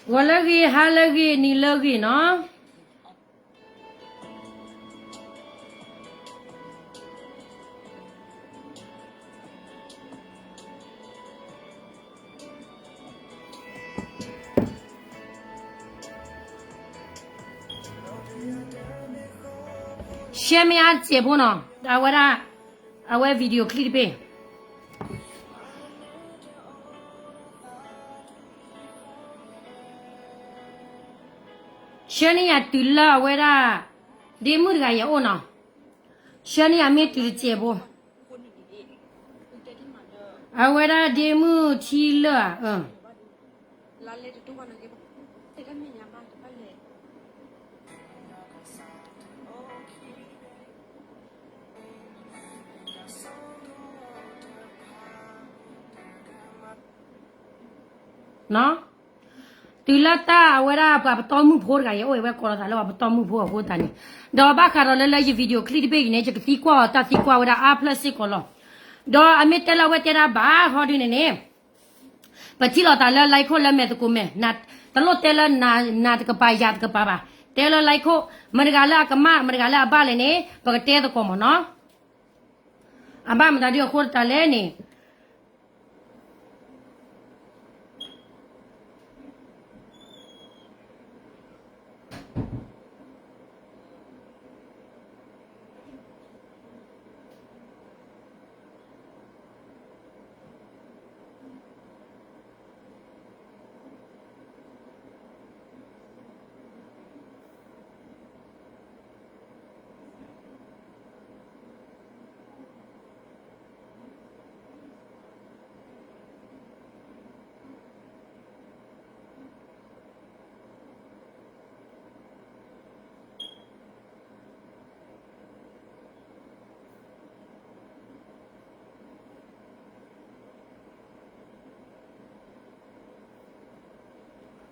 ဂီၤလၢအဂ့ၤ, ဟါလၢအဂ့ၤ, နံၤလၢအဂ့ၤနီၤ. ရှဲမ့ၢ်အါတစဲးဖိနီၤ, အဝဲဒၣ်, အဝဲ video clip တဘ့ၣ် ရှဲန့ၢ်ယၤတုၤလၢအဝဲဒၣ် ဒ့မုၣ်တဂၤယအိၣ်နီၤ, ရှဲန့ၢ်ယၤမ့ၢ်တုၤတစဲးဖိ, အဝဲဒၣ်ဒ့မုၣ်ထံလၢာ်ဧါ, တုၤလၢတၢ်အဝဲဒၣ်ပှၤပတီၢ်မုၢ်ဖိတဂၤ ယအိၣ်အဝဲကိးလီၤသးလၢပှၤပတီၢ်မုၢ်ဖိအဃိသတးန့ၣ်, ဒီးဘၣ်ဃးဒီးလၢလၢယ video clip တဘ့ၣ်အံၤန့ၣ် ယကသံကွၢ်အီၤတၢ်သံကွၢ်ဝဲဒၣ်အါဖျၢၣ်စ့ၢ်ကီးလီၤ. ဒီးအမ့ၢ်တဲလၢအဝဲတဲဒၣ်ဘၣ်ဟီဒုန့ၣ်န့ၣ် ပထံၣ်လိာ်သးလၢ like ခိၣ် လၢမဲာ်သကိးမဲာ်, တလိၣ်တဲလၢနၤတကပၤယၤတကပၤဘၣ်, တဲလၢ like ခိၣ် မတၤတဂၤလၢအကမၣ် မတၤတဂၤလၢအဘၣ်လဲၣ်န့ၣ် ပကတဲသကိးမ့ၢ်နီၤ. အဘၣ်မတၤဒုအဃိတၢ်လဲၣ်န့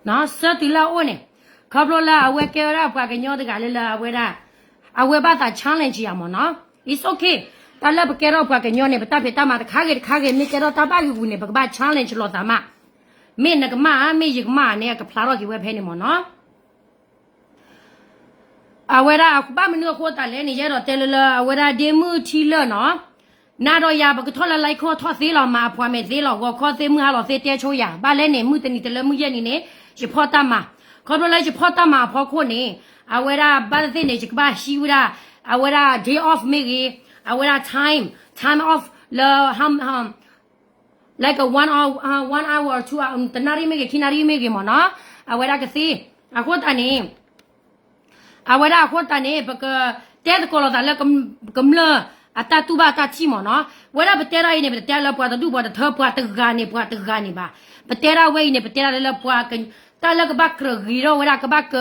ၣ် ဆၢတုၤလၢအအိၣ်န့ၣ်, ခီဖျိလၢအဝဲကဲဝဲဒၣ်ပှၤကညီတဂၤလၢလၢအဝဲဒၣ်, အဝဲဘၣ်သး challenge ယၤမ့ၢ်နီၤ. It's okay. တၢ်လၢပကဲထီၣ်ပှၤကညီန့ၣ် ပတၢ်ဖံးတၢ်မၤတခါဂ့ၤတခါဂ့ၤ မ့ၢ်ကဲထီၣ်တၢ်ဘၣ်ဂ့ၤဂူၤန့ၣ် ပကဘၣ် challenge လိာ်သးမး. မ့ၢ်နကမၣ်ဧါ မ့ၢ်ယကမၣ်ဧါန့ၣ် အကဖျါထီၣ်က့ၤဝဲဖဲန့ၣ်မ့ၢ်နီၤ. အဝဲဒၣ်ဘၣ်မနုၤအဃိသတးလဲၣ်န့ၣ် ယအဲၣ်ဒိးတဲလၢလၢအဝဲဒၣ်ဒ့မုၣ်ထံလၢာ်နီၤ, နၤဒီးယၤ ပကထီၣ်လၢ like ခိၣ် ထီၣ်သ့လီၤ မၤအပှၤမဲာ်သ့လီၤ ဂီၤခီသ့ မုၢ်ဟါလီၤသ့ တဲဆိယၤ ဘၣ်လဲၣ်န့ၣ် မုၢ်တနံၤတလၢမုၢ်ယဲၢ်နံၤန့ၣ် ယဖီၣ်တၢ်မၤ, ခီဖျိလၢယဖီၣ်တၢ်မၤအဖီခိၣ်န့ၣ် အဝဲဒၣ်ဘၣ်သ့ၣ်သ့ၣ်န့ၣ် ယကဘၣ်ဟံးဝဲဒၣ် အဝဲဒၣ် day off မ့ၢ်ဂ့ၤ, အဝဲဒၣ် time, time off လၢ like one hour, one hour or two hour တနၣ်ရံၣ်မ့ၢ်ဂ့ၤ ခံနၣ်ရံၣ်မ့ၢ်ဂ့ၤမ့ၢ်နီၤ, အဝဲဒၣ်ကသ့, အဃိသတးန့ၣ် အဝဲဒၣ်အဃိသတးန့ၣ် ပကတဲသကိးလိာ်သးလၢ ကမျၢၢ်အတၢ်တူၢ်ဘၣ်တၢ်ထံၣ်မ့ၢ်နီၤ. ဝဲဒၣ်ပတဲဒၣ်အံၤန့ၣ် ပတတဲလၢပှၤတဒူၣ်ပှၤတထၢ ပှၤတဂၤန့ၣ် ပှၤတဂၤန့ၣ်ဘၣ်. ပတဲဒၣ်ဝဲအံၤန့ၣ် ပတဲဒၣ်လၢလၢပှၤ တၢ်လၢကဘၣ်ကြၢးဂ့ၤထီၣ်ဝဲဒၣ် ကဘၣ်က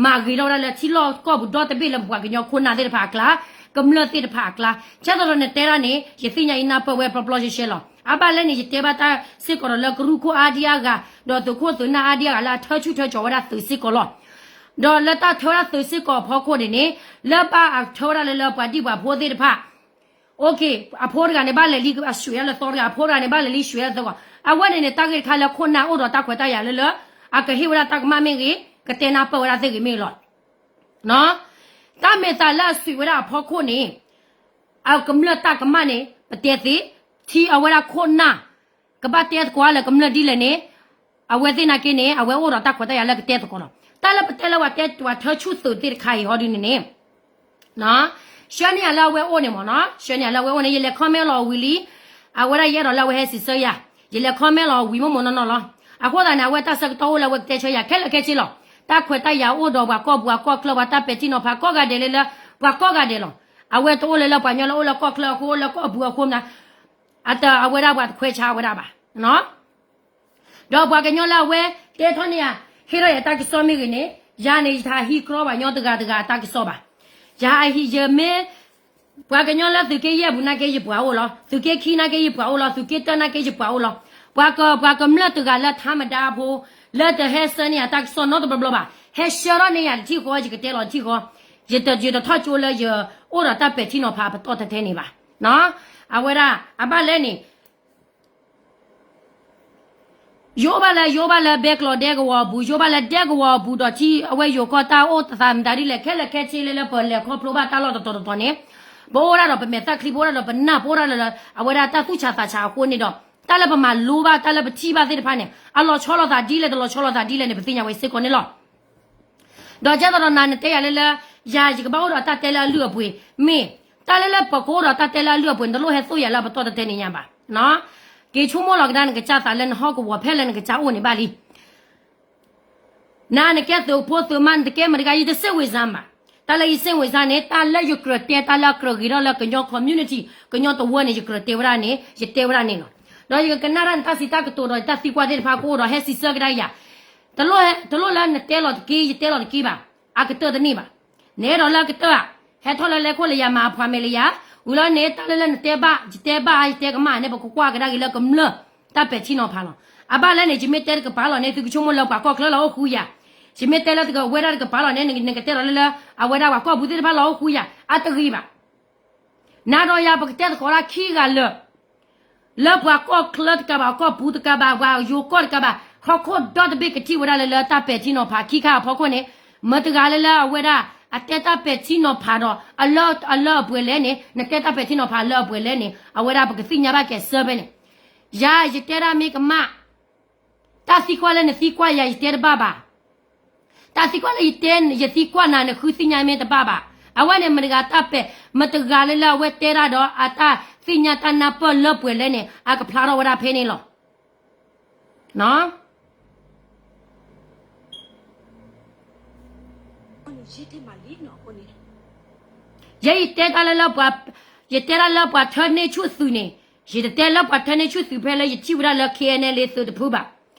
မၤဂ့ၤထီၣ်ဝဲဒၣ်လၢထံလီၢ်ကီၢ်ပူၤဒီတဘ့ၣ်လၢ ပှၤကညီခိၣ်နၢ်သ့ၣ်တဖၣ်အကျါ, ကမျၢၢ်သ့ၣ်တဖၣ်အကျါ, ဆၢကတီၢ်နတဲဒၣ်န့ၣ် ယသ့ၣ်ညါအံၤနၢ်ပၢၢ်ဝဲပျီပျီရှဲရှဲလီၤ. အဘၣ်လဲၣ်န့ၣ် ယတဲဘၣ်တၢ်စ့ၢ်ကီးဒီးလၢကရူၢ်ခိၣ်အါဒံအါဂၤ ဒီးသုးခိၣ်သုးနၢ်အါဒံအါဂၤလၢအထၢဆူၣ်ထၢကၠီၤဝဲဒၣ်သုးစ့ၢ်ကီးလီၤ. ဒီးလၢတၢ်ထၢဝဲဒၣ်သုးစ့ၢ်ကီးအဖီခိၣ်န့ၣ်န့ၣ် လၢဘၣ်အထၢဝဲဒၣ်လၢလၢပှၤဒံၣ်ပှၤဖိသ့ၣ်တဖၣ် okay, အဖိတဂၤန့ၣ် ဘၣ်လဲၤလံအဆွံးဝဲဒၣ်လၢသီတဂၤ, အဖိတဂၤန့ၣ် ဘၣ်လဲၤလံဆွံးဝဲဒၣ်လၢသီဂီၤ. အဝဲန့ၣ်န့ၣ် တၢ်ဂ့ၢ်တခါလၢခိၣ်နၢ်အိၣ်ဒီးတၢ်ခွဲးတၢ်ယာ်လၢလၢ အကဟ့ၣ်ဝဲဒၣ်တၢ်ကမၣ်မ့ၢ်ဂ့ၤ, ကတဲနၢ်ပၢၢ်ဝဲဒၣ်သ့ၣ်ဂ့ၤမ့ၢ်ဂ့ၤလီၤ. တၢ်မဲာ်သးလၢအဆွံးဝဲဒၣ်အဖီခိၣ်န့ၣ် အကမျၢၢ်တၢ်ကမၣ်န့ၣ် ပတဲသ့, ထံအဝဲဒၣ်ခိၣ်နၢ် ကဘၣ်တဲသကိးလၢကမျၢၢ်ဒ်လဲၣ်န့ၣ် အဝဲသ့ၣ်နာ်က့န့ၣ် အဝဲအိၣ်ဒီးတၢ်ခွဲးတၢ်ယာ်လၢကတဲသကိးလီၤ. တၢ်လၢပတဲလၢပှၤတဲ ပှၤထၢဆူၣ်သုးသ့ၣ်တခါအံၤဟီဒုန့ၣ်န့ၣ် ဆှၢန့ၢ်ယၤလၢအဝဲအိၣ်န့ၣ်မ့ၢ်နီၤ, ဆှၢန့ၢ်ယၤလၢအဝဲအိၣ်န့ၣ် ယလဲၤ comment လီၤဝံၤလံ, အဝဲဒၣ်ယအဲၣ်ဒိးလၢအဝဲဟဲစံးဆၢယၤ, ယလဲၤ comment လီၤဝံၤမ့ၢ်မ့ၢ်နီၢ်နီၢ်လီၤ. အဃိသတးန့ၣ် အဝဲတၢ်ဆၢကတီၢ်အိၣ်လၢအဝဲကတဲဆၢယၤခဲလၢာ်ခဲဆ့လီၤ. တၢ်ခွဲးတၢ်ယာ်အိၣ်ဒီးပှၤကီၢ်ပူၤအကီၢ်ချၢ ပှၤတၢ်ပဲာ်ထံနီၤဖးကိးဂၤဒဲးလၢလၢ ပှၤကိးဂၤဒဲးလီၤ. အဝဲတအိၣ်လၢလၢပှၤကညီလၢအိၣ်လၢကီၢ်ချၢအဃိ အိၣ်လၢကီၢ်ပူၤအဃိမနုၤ အတၢ်အဝဲဒၣ်ပှၤတခွဲးဆါဝဲဒၣ်ဘၣ်. ဒီးပှၤကညီလၢအဝဲတဲထီၣ်န့ၢ်ယၤ ဟ့ၣ်ထီၣ်ယၤတၢ်ကစီၣ်မ့ၢ်ဂ့ၤန့ၣ် ယၤန့ၣ် ယတဟံးကြီပှၤကညီတဂၤတဂၤအတၢ်ကစီၣ်ဘၣ်. ယဟံး ယမ့ၢ် ပှၤကညီလၢသုးက့ယဲၢ်ပူၤနာ်က့ယပှၤအိၣ်လီၤ, သုးက့ခံနာ်က့ယပှၤအိၣ်လီၤ, သုးက့တၢ်နာ်က့ယပှၤအိၣ်လီၤ. ပှၤက ပှၤကမျၢၢ်တဂၤလၢထါမဒါဖိ လၢတဟဲဆှၢန့ၢ်ယၤတၢ်ကစီၣ်နီတဘျီဘျီဘၣ်. ဟဲဆှၢထီၣ်န့ၢ်ယၤတထံၣ်ဃီ ယကတဲလီၤတထံၣ်ဃီ, ယတ ယတထီၣ်ကၠိလၢယအိၣ်ဒီးတၢ်ပဲာ်ထံနီၤဖးအပတီၢ်ထဲထဲန့ၣ်ဘၣ်. အဝဲဒၣ် အဘၣ်လဲၣ်န့ၣ် ယိဘၣ်လၢ ယိဘၣ်လၢဘဲကျိးဒဲကဝီၤအပူၤ, ယိဘၣ်လၢဒဲကဝီၤအပူၤဒီး ထံအဝဲယိၤကီၢ်တၢ်အိၣ်သးမတၤဒ်လဲၣ် ခဲလၢာ်ခဲဆ့လၢလၢပလဲၤခီဖျိဘၣ်တၢ်လီၢ်တတီၤတတီၤန့ၣ်, ပအိၣ်ဒၣ်ဒီးပမဲာ်သၣ်ချံ ပအိၣ်ဒၣ်ဒီးပနၢ် ပအိၣ်ဒၣ်လၢ အဝဲဒၣ်တၢ်သူၣ်ဆးသးဆးအဃိန့ၣ်ဒီး တၢ်လၢပမၤလိဘၣ် တၢ်လၢပထံၣ်ဘၣ်သ့ၣ်တဖၣ်န့ၣ် အလီၤဆီလိာ်သးဒ်လဲၣ် တလီၤဆီလိာ်သးဒ်လဲၣ်န့ၣ် ပသ့ၣ်ညါဝဲစ့ၢ်ကီးန့ၣ်လီၤ. ဒီးကဲသိးဒီးနၤနတဲယၤလၢလၢ ယၤယကဘၣ်အိၣ်ဒီးတၢ်တဲလၢအလုၢ်အပှ့ၤ, မ့ၢ်တၢ်လၢလၢပကအိၣ်ဒီးတၢ်တဲလၢအလုၢ်အပှ့ၤန့ၣ် တလိၣ်ဟဲသိၣ်ယၤလၢအပတီၢ်တတဲန့ၣ်ညါဘၣ်. က့ၤဆိကမိၣ်လီၤကဒါနကစၢ်သးလၢနဟီၣ်ကဝီၤဖဲလၢနကစၢ်အိၣ်န့ၣ်ဘၣ်လံ. နၤနကဲသုးဖိသုးမါ နတကဲမတၤတဂၤ ယတစိတ်ဝင်စားဘၣ်. တၢ်လၢယစိတ်ဝင်စားန့ၣ် တၢ်လၢယကြၢးတဲ တၢ်လၢအကြၢးဂ့ၤထီၣ်လၢကညီ community ကညီတဝၢန့ၣ် ယကြၢးတဲဝဲဒၣ်န့ၣ် ယတဲဝဲဒၣ်န့ၣ်လီၤ. ဒီးယကကနၣ်တၢ်နတၢ်စံးတၢ်ကတိၤဒီး ယတၢ်သံကွၢ်သ့ၣ်တဖၣ်ကအိၣ်ဒီး ဟဲစံးဆၢကဒါယၤ, တလိၣ်လၢနတဲလီၤတက့ၢ် ယတဲလီၤတက့ၢ်ဘၣ်, အကတၢၢ်တန့ၢ်ဘၣ်. နအဲၣ်ဒိးလၢအကတၢၢ်ဧါ, ဟဲထီၣ်လၢလဲၤခိၣ်လၢယၤ မၤအဖှၤမဲာ်လၢယၤ, ဝံၤလီၤန့ၣ် တၢ်လၢလၢနတဲဘၣ် ယတဲဘၣ် ယတဲကမၣ်န့ၣ် ပကကွၢ်ကဒါက့ၤလၢကမျၢၢ်တၢ်ပဲာ်ထံနီၤဖးလီၤ. အဘၣ်လဲၣ်န့ၣ် ယမ့ၢ်တဲတကပၤလီၤန့ၣ် သုကဆိကမိၣ်လၢပှၤကီၢ်ချၢလီၤအိၣ်ဃုယၤ, ယမ့ၢ်တဲလၢတကဝဲဒၣ်တကပၤလီၤန့ၣ် နကတဲဒီးလၢလၢ အဝဲဒၣ်ပှၤကီၢ်ပူၤသ့ၣ်တဖၣ်လီၤအိၣ်ဃုယၤ အတဂ့ၤဘၣ်. နၤဒီးယၤ ပကတဲသကိးဒၣ်ခံဂၤလၢာ် လၢပှၤကီၢ်ချၢတကးဘၣ် ကီၢ်ပူၤတကးဘၣ် ပှၤယိၤကီၢ်တကးဘၣ် ဟီၣ်ခိၣ်ဒီတဘ့ၣ်ကထံၣ်ဝဲဒၣ်လၢလၢတၢ်ပဲာ်ထံနီၤဖးခံခါအဖီခိၣ်န့ၣ်, မတၤတဂၤလၢလၢအဝဲဒၣ် အတဲတၢ်ပဲာ်ထံနီၤဖးဒီး အလၢအပှဲၤလဲၣ်န့ၣ် နတဲတၢ်ပဲာ်ထံနီၤဖးအလၢအပှဲၤလဲၣ်န့ၣ် အဝဲဒၣ်ပကသ့ၣ်ညါဘၣ်ကဲးစၢဖဲန့ၣ်, ယၤယတဲဒၣ်မ့ၢ်ကမၣ် တၢ်သံကွၢ်လၢနသံကွၢ်ယၤ ယတဲတဘၣ်ဘၣ်. တၢ်သံကွၢ်လၢယတဲ ယသံကွၢ်နၤ နဃုသ့ၣ်ညါမ့ၢ်တဘၣ်ဘၣ်. အဝဲန့ၣ်မတၤတဂၤတၢ်ပဲာ် မတၤတဂၤလၢလၢအဝဲတဲဒၣ်ဒီး အတၢ်သ့ၣ်ညါတၢ်နၢ်ပၢၢ်လၢပှဲၤလဲၣ်န့ၣ် အကဖျါထီၣ်ဝဲဒၣ်ဖဲန့ၣ်လီၤ. ယဲယတဲတၢ်လၢလၢပှၤ ယတဲတၢ်လၢပှၤထၢန့ၢ်ဆူၣ်သုးန့ၣ်, ယတတဲလၢပှၤထၢန့ၢ်ဆူၣ်သုးဖဲလၢယထံၣ်ဝဲဒၣ်လၢ K N L A သုးတဖုဘၣ်.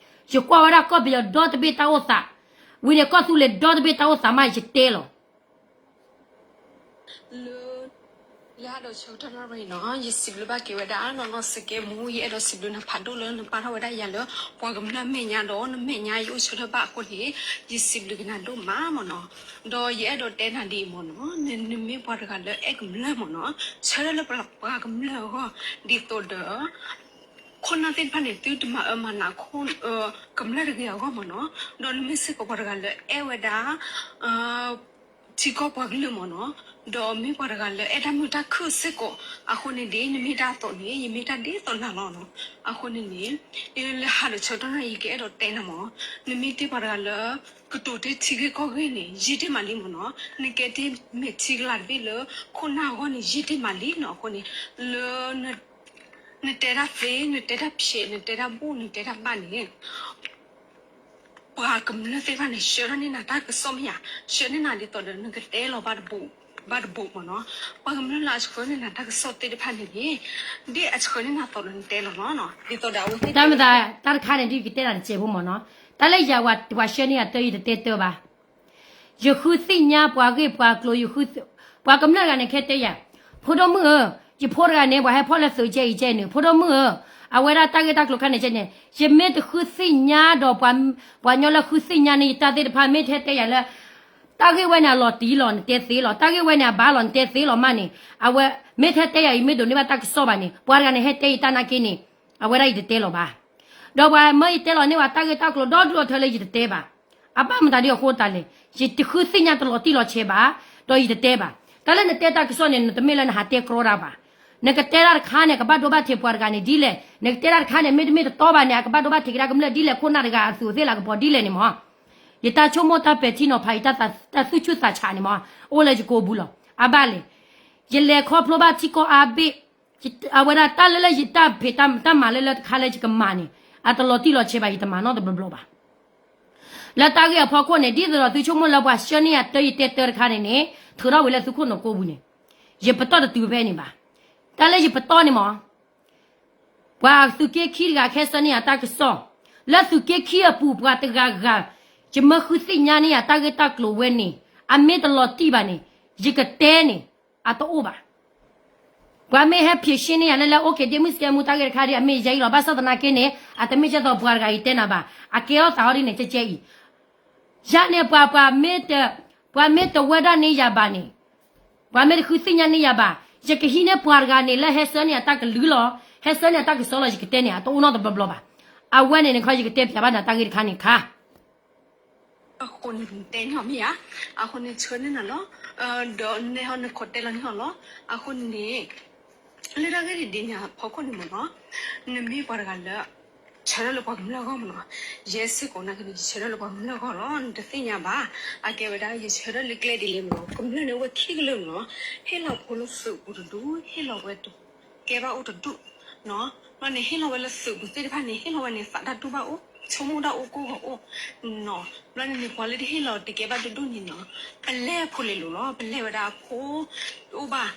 ယကွၢ်ဝဲဒၣ်ကီၢ်ပယီၤဒီတဘ့ၣ်တၢ်အိၣ်သး, ဝံၤန့ၣ်ကီၢ်သူလ့ၤဒီတဘ့ၣ်တၢ်အိၣ်သးမး ယတဲလီၤ. လၢ လၢဟးဒီးဆၢကတီၢ်နီၣ်ရံၣ်နီၤ ယစံးဘျုးဘၣ်က့ၤဝဲဒၣ်နီၢ်နီၢ်စကဲမူ ယအဲၣ်ဒိးစံးဘျုးနၤဖးဒိၣ်လၢနပာ်ထီၣ်ဝဲဒၣ်ယၤလၢ ပှၤကမျၢၢ်မဲာ်ညါဒီးနမဲာ်ညါ ယအိၣ်ဆၢထၢၣ်ဘၣ်အဃိန့ၣ် ယစံးဘျုးက့ၤနၤဒိၣ်မးမ့ၢ်နီၤ. ဒီးယအဲၣ်ဒိးတဲနၤဒ်အံၤမ့ၢ်နီၤ နမ့ၢ်ပှၤတဂၤလၢအဲၣ်ကမျၢၢ်မ့ၢ်နီၤ ဆၢထၢၣ်လၢပှၤကမျၢၢ်အဂီၢ် ဒ်သိးဒီး ခိၣ်နၢ်သ့ၣ်တဖၣ်န့ၣ် သုတမၤအၢမၤနး ကမျၢၢ်တဂ့ၤအဂီၢ်မ့ၢ်နီၤ. ဒီးနမ့ၢ်စ့ၢ်ကီးပှၤတဂၤလၢအဲၣ်ဝဲဒၣ် ထံကီၢ်ပှၤကလုာ်မ့ၢ်နီၤ, ဒီးမ့ၢ်ပှၤတဂၤလၢအဲၣ်တၢ်မုာ်တၢ်ခုၣ်စ့ၢ်ကီး အဃိန့ၣ်ဒ်နမ့ၢ်တၢ်အသိးန့ၣ် ယမ့ၢ်တၢ်ဒ်သိးနၤလီၤနီၤ. အဃိန့ၣ်န့ၣ် လၢဟးဒီးဆၢကတီၢ်န့ၣ် ယကအဲၣ်ဒိးတဲနၤမ့ၢ် နမ့ၢ်တ့ၢ်ပှၤတဂၤလၢ ကတိၤတ့ၢ်ထံဂ့ၢ်ကီၢ်ဂ့ၢ်န့ၣ် ယံာ်တ့ၢ်မးလံမ့ၢ်နီၤ. နကဲတ့ၢ်မဲာ်ထံကလၤတဘ့ၣ်လၢ ခိၣ်နၢ်အဂီၢ်န့ၣ် ယံာ်တ့ၢ်မးလံနီၤ. အဃိန့ၣ် လၢ နတဲတၢ်သ့ နတဲတၢ်ဖျဲး နတဲတၢ်ဘူၣ် နတဲတၢ်ဘၣ်န့ၣ် ပှၤကမျၢၢ်သ့ၣ်တဖၣ်န့ၣ် ဆှၢထီၣ်န့ၢ်နၤတၢ်ကစီၣ်မ့ၢ်ဧါ, ဆှၢန့ၢ်နၤဒ်သိးဒီး နကတဲလီၤဘၣ်တဘိး ဘၣ်တဘိးမ့ၢ်နီၤ. ပှၤကမျၢၢ်လၢအဆှၢန့ၢ်နၤတၢ်ကစီၣ်သ့ၣ်တဖၣ်န့ၣ်န့ၣ် ဒ်အဆှၢန့ၢ်နၤသိးဒီးနတဲလီၤနီၤ. ဒ်သိးဒီးအဝဲသ့ၣ် တၢ်မသး တၢ်တခါန့ၣ် ဒ်ယကတဲနၤတစဲးဖိမ့ၢ်နီၤ. တၢ်လၢယၤဝၤ ပှၤဆှၢန့ၢ်ယၤတၢ် ယတတဲတၢ်ဘၣ်. ယဃုသ့ၣ်ညါပှၤဂ့ၢ်ပှၤကျိၤ ယဃု ပှၤကမျၢၢ်တဂၤန့ၣ် ခဲတဲယၤ, ဖိဒိၣ်မုၣ်ဧၢ, ယဖိတဂၤန့ၣ် ပှၤဟဲဖီၣ်လၢသုးကဲအံၤကဲန့ၣ် ဖိဒိၣ်မုၣ်ဧၢ, အဝဲဒၣ်တၢ်ဂ့ၢ်တၢ်ကျိၤခါန့ၣ်ကဲန့ၣ် ယမ့ၢ်တဃုသ့ၣ်ညါဒီး ပှၤညီလၢဃုသ့ၣ်ညါန့ၣ် ယတၢ်သ့ၣ်တဖၣ် မ့ၢ်ထဲတဲယၤလၢ တၢ်ဂ့ၢ်ဝဲန့ၣ် အလီၤတံၢ်လီၤ နတဲသ့လီၤ, တၢ်ဂ့ၢ်ဝဲန့ၣ် အဘၣ်လီၤ နတဲသ့လီၤမးန့ၣ်, အဝဲ မ့ၢ်ထဲတဲယၤ ယမ့ၢ်ဒိးန့ၢ်ဘၣ်တၢ်ကစီၣ်ဘၣ်န့ၣ် ပှၤတဂၤန့ၣ် ဟဲတဲယၤတၢ်နာ်က့န့ၣ် အဝဲဒၣ်ယတတဲလီၤဘၣ်. ဒီးပှၤမၢယတဲလီၤန့ၢ်ဝဲတၢ်ဂ့ၢ်တၢ်ကျိၤဒီဒူၣ်အထၢလၢယတတဲဘၣ်. အဘၣ်မတၤဒ်အဃိတၢ်လဲၣ်, ယတဃုသ့ၣ်ညါတလီၤတံၢ်လီၤဆဲးဘၣ်, ဒီးယတတဲဘၣ်. တၢ်လၢနတဲတၢ်ကစီၣ်န့ၣ် နတမ့ၢ်လၢနဟးတဲကြီတၢ်ဘၣ်. နကတဲတၢ်တခါန့ၣ် ကဘၣ်ဒိဘၣ်ထံးပှၤတဂၤန့ၣ်ဒ်လဲၣ်, နကတဲတၢ်တခါန့ၣ် မ့တမ့ၢ်တတီဘၣ်န့ၣ် အကဘၣ်ဒိဘၣ်ထံးကဒါကမျၢၢ်ဒ်လဲၣ် ခိၣ်နၢ်တဂၤအသူးအသ့ၣ်လၢကပီၤဒ်လဲၣ်န့ၣ်မး. ယတၢ်ဆိကမိၣ်တၢ်ပဲာ်ထံနီၤဖး ယတၢ်သူၣ်ဆူၣ်သးဆးန့ၣ်မး အိၣ်လၢယကိာ်ပူၤလီၤ. အဘၣ်လဲၣ်, ယလဲၤခီဖျိဘၣ်ထံကီၢ်အါဘ့ၣ် အဝဲဒၣ်တၢ်လၢလၢယတၢ်ဖံးတၢ်မၤလၢလၢတခါလၢယကမၤန့ၣ် အတလီၤတံၢ်လီၤဆဲးဘၣ် ယတမၤနီတဘျီဘျီဘၣ်. လၢတၢ်ဂ့ၢ်အဖီခိၣ်န့ၣ် ဒ်သိးဒီးသုဆိကမိၣ်လၢပှၤဆှၢန့ၢ်ယၤတၢ်ယတဲတၢ်တခါန့ၣ်န့ၣ် ထုးထီၣ်ဝံၤလၢသုခိၣ်နူာ်ကိာ်ပူၤန့ၣ် ယပတီၢ်တတုၤဖဲန့ၣ်ဘၣ်. တၢ်လၢယပတီၢ်န့ၣ်မး ပှၤသုးက့ခံတဂၤခဲဆၢန့ၢ်ယၤတၢ်ကစီၣ်, လၢသုးက့ခံအပူၤပှၤတဂၤဂၤ ယမၢဃုသ့ၣ်ညါန့ၢ်ယၤတၢ်ဂ့ၢ်တၢ်ကျိၤဝဲန့ၣ် အမ့ၢ်တလီၤတံၢ်ဘၣ်န့ၣ် ယကတဲန့ၣ် အတအိၣ်ဘၣ်. ပှၤမ့ၢ်ဟဲဖံးရှင်းန့ၢ်ယၤလၢလၢ အိၣ်က့ၤဒ့မုၣ်စကဲမူတၢ်ဂ့ၢ်တခါဒ်အမ့ၢ်ယဲအံၤလီၤ. ဘၣ်ဆၣ်သနာ်က့န့ၣ် အတမ့ၢ်ကဲသိးပှၤတဂၤအံၤတဲနၤဘၣ်. အကဲထီၣ်သးအီၤဒ်န့ၣ်ကဲကဲအံၤ ယၤန့ၣ် ပှၤ ပှၤမ့ၢ်တ ပှၤမ့ၢ်တဝဲဒၣ်န့ၢ်ယၤဘၣ်န့ၣ်, ပှၤမ့ၢ်တဃုသ့ၣ်ညါန့ၢ်ယၤဘၣ်, ယကဟံးန့ၢ်ပှၤတဂၤန့ၣ် လၢဟဲဆှၢန့ၢ်ယၤတၢ်ကလုၢ်လီၤ, ဟဲဆှၢန့ၢ်ယၤတၢ်ကစီၣ်လီၤ ယကတဲန့ၣ် အတအိၣ်နီတဘျီဘျီဘၣ်. အဝဲန့ၣ်န့ၣ်ခီ ယကတဲပၠးဘၣ်နၤတၢ်ဂ့ၢ်တခါန့ၣ်ခါ အဃိန့ၣ်တဲန့ၢ်အီၤမ့ၢ်ဧါ, အဃိန့ၣ်ဆှၢန့ၢ်နၤလီၤ, ဒီးနဲဟီနခိးတဲလီၤန့ၢ်အီၤလီၤ, အဃိန့ၣ် လၢတၢ်ဂ့ၢ်ဒ်န့ၣ်အဖီခိၣ်န့ၣ်မ့ၢ်နီၤ, နမ့ၢ်ပှၤတဂၤလၢ ဆၢထၢၣ်လၢပှၤကမျၢၢ်အဂီၢ်မ့ၢ်နီၤ, ယဲစ့ၢ်ကီးနာ်က့န့ၣ် ယဆၢထၢၣ်လၢပှၤကမျၢၢ်အဂီၢ်လီၤ, နတသ့ၣ်ညါဘၣ်, အကဲဝဲဒၣ်ယဆၢထၢၣ်လၢကျဲဒ်လဲၣ်မ့ၢ်နီၤ, ကမျၢၢ်န့ၣ်အိၣ်ဝဲခံကလုာ်မ့ၢ်နီၤ, ဟ့ၣ်လီၤဖိလၢသုးပူၤတဒူၣ်, ဟ့ၣ်လီၤဝဲတကဲဘၣ်အိၣ်တဒူၣ်, ဘျီန့ၣ် ဟ့ၣ်လီၤဝဲလၢသုးပူၤသ့ၣ်တဖၣ်န့ၣ် ဟ့ၣ်လီၤဝဲန့ၣ် သးတၢ်တူၢ်ဘၣ်အိၣ်, ဆိကမိၣ်တၢ်အိၣ်ကိၢ်ဂီၤအိၣ်, ဘျီန့ၣ်န့ၣ် ပှၤလၢတဟ့ၣ်လီၤတကဲဘၣ်တဒူၣ်န့ၣ်နီၤ, ပလဲၢ်အဖိလဲၣ်လိၤလီၤ, ပလဲၢ်ဝဲဒၣ်အဖိ, အိၣ်ဘၣ်,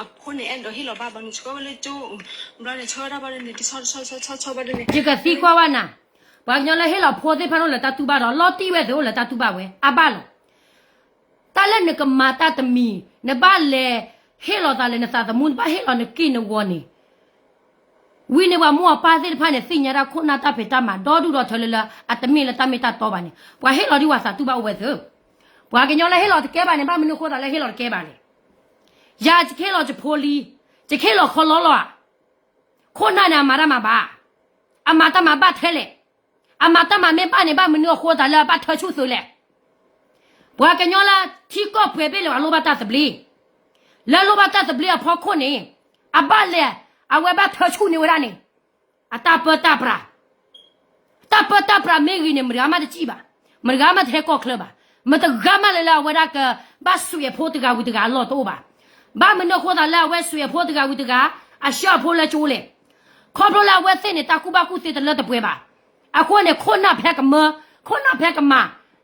အဖိန့ၣ်အဲၣ်ဒိးဟ့ၣ်လီၤဘၣ်ဘျီန့ၣ် ဆှၢဝဲလၢကၠိ, ဘျီန့ၣ်ဆှၢဝဲဒၣ်ဘျီန့ၣ် တဆီတဆီဆီဆီဆီဘျီန့ၣ်, ယကသံကွၢ်ဝဲနၤ, ပှၤကညီလၢဟ့ၣ်လီၤဖိသ့ၣ်တဖၣ်န့ၣ်အိၣ်လၢတၢ်တူၢ်ဘၣ်ဒီး လီၤတံၢ်ဝဲသ့ၣ်အိၣ်လၢတၢ်တူၢ်ဘၣ်ဝဲ အဘၣ်လီၤ. တၢ်လၢနကမၤတၢ်တမံၤ နဘၣ်လဲၤဟ့ၣ်လီၤသးလၢနသးသမူ နဘၣ်ဟ့ၣ်လီၤနက့ၢ်နဂီၤန့ၣ်, ဝံၤန့ၣ်ပှၤမိၢ်အပၢ်သ့ၣ်တဖၣ်န့ၣ် သ့ၣ်ညါတၢ်ခိၣ်နၢ်တၢ်ဖံးတၢ်မၤ ဒီဒူၣ်ဒီထၢလၢလၢ အတမ့ၢ်လၢတၢ်မ့ၢ်တၢ်တီဘၣ်န့ၣ် ပှၤဟ့ၣ်လီၤဒ်ပှၤသးတူၢ်ဘၣ်အိၣ်ဝဲသ့ၣ်, ပှၤကညီလၢဟ့ၣ်လီၤတကဲဘၣ်န့ၣ် ဘၣ်မနုၤအဃိသးလၢဟ့ၣ်လီၤတကဲဘၣ်လဲၣ်. ယၤယကဟ့ၣ်လီၤယဖိလံ, ယကဟ့ၣ်လီၤခီလီလီၤဧါ, ခိၣ်နၢ်န့ၣ်အမၤတၢ်မၤဘၣ်, အမၤတၢ်မၤဘၣ်ထဲလဲၣ်, အမၤတၢ်မၤမ့ၢ်ဘၣ်န့ၣ် ဘၣ်မနုၤအဃိသးလၢအဘၣ်ထၢဆူၣ်သုးလဲၣ်. ပှၤကညီလၢထံကီၢ်ပှဲၤဘ့ၣ်လၢအလိၣ်ဘၣ်တၢ်သဘျ့, လၢလိၣ်ဘၣ်တၢ်သဘျ့အဖီခိၣ်န့ၣ်, အဘၣ်လဲၤ, အဝဲဘၣ်ထၢဆူၣ်န့ၢ်ဝဲဒၣ်န့ၣ်, အတၢ်ပၢတၢ်ပြး, တၢ်ပၢတၢ်ပြးမ့ၢ်ဂ့ၤန့ၣ် မတဂၤမးတစံၣ်ဘၣ်, မတဂၤမးတဟဲကီၢ်ချၢဘၣ်, မတဂၤမးလၢလၢအဝဲဒၣ်ကဘၣ်စွံးအဖိတဂၤဝံၤတဂၤအလီၢ်တအိၣ်ဘၣ်. ဘၣ်မနုၤအဃိသးလၢအဝဲစွံးအဖိတဂၤဝံၤတဂၤ, အဆှၢအဖိလၢကၠိလဲၣ်. ခီဖျိလၢအဝဲသ့ၣ်န့ၣ် တၢ်ကူၣ်ဘၣ်ကူၣ်သ့တလၢတပှဲၤဘၣ်. အဃိန့ၣ် ခိၣ်နၢ်ဖဲကမၢ, ခိၣ်နၢ်ဖဲကမၤ,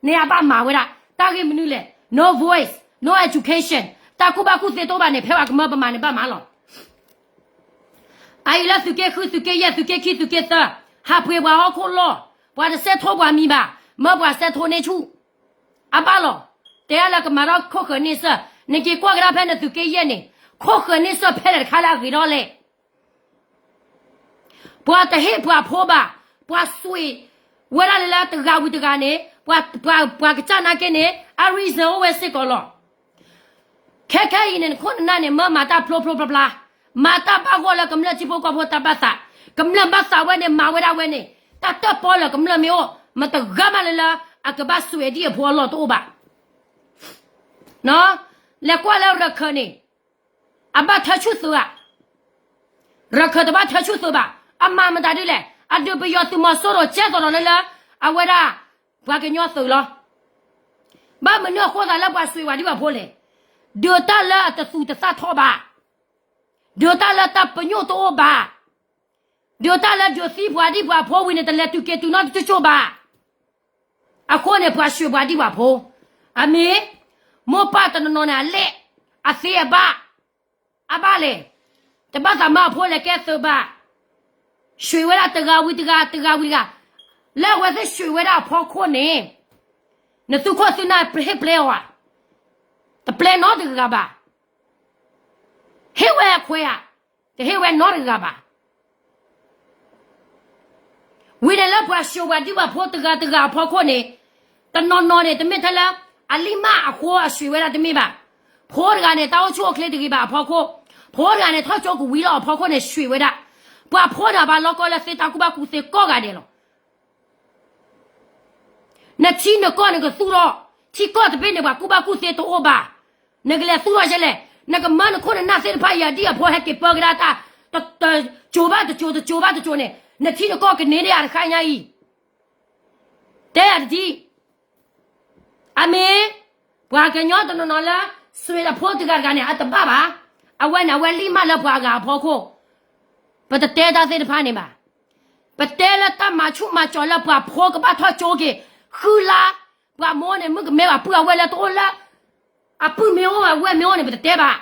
န့ၣ်အဘၣ်မၤဝဲဒၣ်, တၢ်ဂ့ၢ်မနုၤလဲၣ်, no voice, no education, တၢ်ကူၣ်ဘၣ်ကူၣ်သ့တအိၣ်ဘၣ်န့ၣ် ဖဲပှၤကမၢပမၤန့ၣ်ဘၣ်မၤလီၤ. အအံၤလၢသုးက့ဃု, သုးက့ယဲၢ်, သုးက့ခံ, သုးက့သၢ, ဟးပှ့ၤပှၤဟီၣ်ခိၣ်လီၢ်, ပှၤတစဲးထိပှၤမံၤဘၣ်, မၢပှၤစဲးထိန့ၢ်ဆူၣ်, အဘၣ်လီၤ. တဲလၢကမၤထီၣ်ခိၣ်ဃၢၤန့ဆၢၣ်, နက့ၤကွၢ်ကဒါဖဲနသုးက့ယဲၢ်န့ၣ်, ခိၣ်ဃၢၤန့ဆၢၣ်ဖဲလဲၣ်တခါလၢအဂ့ၤထီၣ်လဲၣ်. ပှၤတဟ့ၣ်ပှၤဖိဘၣ်, ပှၤစွံးဝဲဒၣ်လၢလၢတဂၤဝံၤတဂၤန့ၣ်, ပှၤကစၢ်နာ်က့န့ၣ် အ reason အိၣ်ဝဲစ့ၢ်ကီးလီၤ. ခဲခဲအံၤန့ၣ် နခိၣ်နနၢ်န့ၣ် မၢမၤတၢ်ဖျိဖျိဖျါဖျါ, မၤတၢ်ဘၣ်ဂီၢ်လၢကမျၢၢ်ထံဖိကီၢ်ဖိတၢ်ဘၣ်သး, ကမျၢၢ်ဘၣ်သးဝဲန့ၣ် မၤဝဲဒၣ်ဝဲန့ၣ်, တၢ်တၢၣ်ပီလၢကမျၢၢ်မ့ၢ်အိၣ်, မတဂၤမးလၢလၢ အကဘၣ်စွံးဒံၣ်အဖိအလီၢ်တအိၣ်ဘၣ်. လဲၤကွၢ်လၢရခၢၣ်န့ၣ်, အဘၣ်ထၢဆူၣ်သုးဧါ, ရခၢၣ်တဘၣ်ထၢဆူၣ်သုးဘၣ်, အမၤမတၤဒ်လဲၣ်, အဒုးပယီၤသုးမီၤစိရိၤကဲသိးဒီးလၢလၢ, အဝဲဒၣ်, ပှၤကညီသုးလီၤ. ဘၣ်မနုၤအဃိသးလၢပှၤစွံးပှၤဒံၣ်ပှၤဖိလဲၣ်, ဒုးတၢ်လၢအတသူၣ်တသၣ်ထီၣ်ဘၣ်, ဒုးတၢ်လၢတၢ်ပညိၣ်တအိၣ်ဘၣ်, ဒုးတၢ်လၢဒုးသံပှၤဒံၣ်ပှၤဖိဝံၤန့ၣ် တလဲၤတုၤက့ၤတုၤနီတကၠိၣ်ဘၣ်. အဃိန့ၣ် ပှၤစွံးပှၤဒံၣ်ပှၤဖိ, အမ့ၢ်, မိၢ်ပၢ်တနီၤနီၤန့ၣ် အလဲၣ်, အသ့အဘၣ်, အဘၣ်လဲၣ်, တဘၣ်သးမၢအဖိလဲၤကဲသုးဘၣ်, စွံးဝဲဒၣ်တဂၤဝံၤတဂၤ တဂၤဝံၤတဂၤ, လၢအဝဲသ့ၣ်စွံးဝဲဒၣ်အဖီခိၣ်န့ၣ်, နသုးခိၣ်သုးနၢ်ဟ့ၣ်ပျဲအီၤဧါ, တပျဲနီတဂၤဘၣ်. ဟ့ၣ်ဝဲအခွဲးဧါ, တဟ့ၣ်ဝဲနီတဂၤဘၣ်. ဝံၤန့ၣ်လၢပှၤစွံးပှၤဒံၣ်ပှၤဖိတဂၤတဂၤအဖီခိၣ်န့ၣ်, တနီၤနီၤန့ၣ် တမ့ၢ်ထဲလၢ, အလံၢ်မၢ်အဃိအစွံးဝဲဒၣ်တမ့ၢ်ဘၣ်. ဖိတဂၤန့ၣ် တၢ်အိၣ်ဆူၣ်အိၣ်ချ့တဂ့ၤဘၣ်အဖီခိၣ်, ဖိတဂၤန့ၣ် ထီၣ်ကၠိကဝံၤလီၤအဖီခိၣ်န့ၣ် စွံးဝဲဒၣ်, ပှၤဖိန့ၣ် အဘၣ်လီၢ်ကီၢ်လၢသ့တၢ်ကူၣ်ဘၣ်ကူၣ်သ့ကိးဂၤဒဲးလီၤ. နထံနကီၢ်နကသူၣ်ထီၣ်, ထံကီၢ်တဘ့ၣ်န့ၣ် ပှၤကူၣ်ဘၣ်ကူၣ်သ့တအိၣ်ဘၣ်, နကလဲၤသူၣ်ထီၣ်ယဲလဲၣ်, နကမၢနခိၣ်နနၢ်သ့ၣ်တဖၣ်အံၤ အဒံၣ်အဖိဟဲက့ၤပၢကဒါတၢ်, တ, တကၠိၤဘၣ်တကၠိၤ တကၠိၤဘၣ်တကၠိၤန့ၣ်, နထံနကီၢ်ကန့ၢ်ဒံးအတခါညါအံၤ, တဲယၤတဒံး အမ့ၢ်, ပှၤကညီတနီၤနီၤလၢ, စွံးအဖိတဂၤတဂၤန့ၣ် အတဘၣ်ဘၣ်, အဝဲန့ၣ် အဝဲလံၢ်မၢ်လၢပှၤအဂၤအဖီခိၣ်, ပတတဲတၢ်သ့ၣ်တဖၣ်န့ၣ်ဘၣ်, ပတဲလၢတၢ်မၤဆူၣ်မၤစီၤလၢပှၤဖိကဘၣ်ထီၣ်ကၠိက့ၤ, ဃုလါ, ပှၤမိၢ်န့ၣ် မုၣ်ကမဲဘၣ်ပုၢ်အဝဲၢ်လၢတအိၣ်လၢ, အပုၢ်မ့ၢ်အိၣ်အဝဲၢ်မ့ၢ်အိၣ်န့ၣ် ပတတဲဘၣ်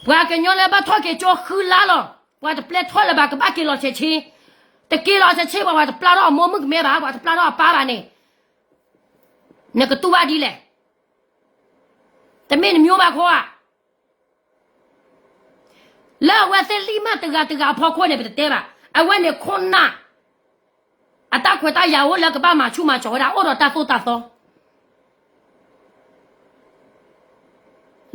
ပှၤကညီလၢဘၣ်ထီၣ်က့ၤကၠိဃုလါလီၤ, ပှၤတပျဲထီၣ်လၢၤဘၣ် ကဘၣ်က့ၤလီၤဆဲးဆ့, တက့ၤလီၤဆဲးဆ့ ပှၤပှၤတပျဲထီၣ်အမိၢ်မုၣ်ကမဲဘၣ် ပှၤတပျဲထီၣ်အပၢ်ဘၣ်န့ၣ်, နကတူၢ်ဘၣ်ဒ်လဲၣ်, တမ့ၢ်နမံၤဘၣ်ခီဧါ, လၢအဝဲသ့ၣ်လံၢ်မၢ်တဂၤတဂၤအဖီခိၣ်န့ၣ် ပတတဲဘၣ်, အဝဲန့ၣ်ခိၣ်နၢ် အတၢ်ခွဲးတၢ်ယာ်အိၣ်လၢကဘၣ်မၤဆူၣ်မၤစီၤဝဲဒၣ် အိၣ်ဒီးတၢ်သိၣ်တၢ်သီ,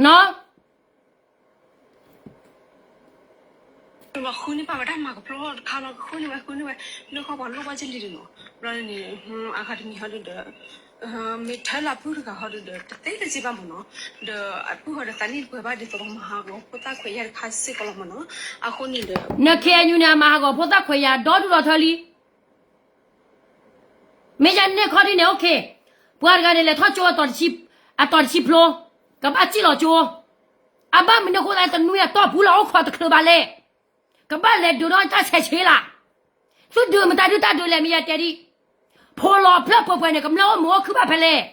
နီၢ် ဘျီဃုန့ၢ်ဘၣ်ဝဲဒၣ်မၤကဖျိတခါလီၤ ဃုန့ၢ်ဝဲဃုန့ၢ်ဝဲ လၢဃီပှၤလိၣ်ဘၣ်ကလံၤဒုးနီၤ ဘျီန့ၣ် အဂၤတမံၤဟီဒုးဒီး မ့ၢ်ထၢလၢပုၢ်တဂၤဟီဒုးဒီး တသ့လၢၤစ့ဘၣ်မ့ၢ်နီၤ ဒီးအပုၢ်ဟီဒီးသးနံၣ်တပှဲၤဘၣ်ဒ်သိးဒီးမၤဟးဂီၤဖိသၣ်ခွဲးယာ်တခါစ့ၢ်ကီးလီၤမ့ၢ်နီၤ အဃိန့ၣ်ဒီး နခ့အညူန့ၣ် အမၤဟးဂီၤဖိသၣ်ခွဲးယာ်ဒီဒူၣ်ဒီထၢလံ မ့ၢ်ယၤန့ၣ်ခီဒ်န့ၣ် အိၣ်ခ့ ပှၤတဂၤန့ၣ် လဲၤထီၣ်ကၠိ အတီၤတဆံဖျိ ကဘၣ်စံၣ်လီၤကၠိ အဘၣ်မနုၤအဃိသတး တနွံအတီၢ်ပူၤလီၤ အိၣ်ခိးတချုးဘၣ်လဲၣ် ကဘၣ်လဲၤဒုးဒီးတၢ်ဆဲးဆ့လၢ် သုဒုးမတၤဒုးတၢ်ဒုးလဲၣ် မ့ၢ်ယတဲဒ် ဖိလီၤဖျၢၣ်ပှဲၤပှဲၤန့ၣ် ကမျၢၢ်အိၣ်မုာ်အိၣ်ခုၣ်ဘၣ်ဖဲလဲၣ်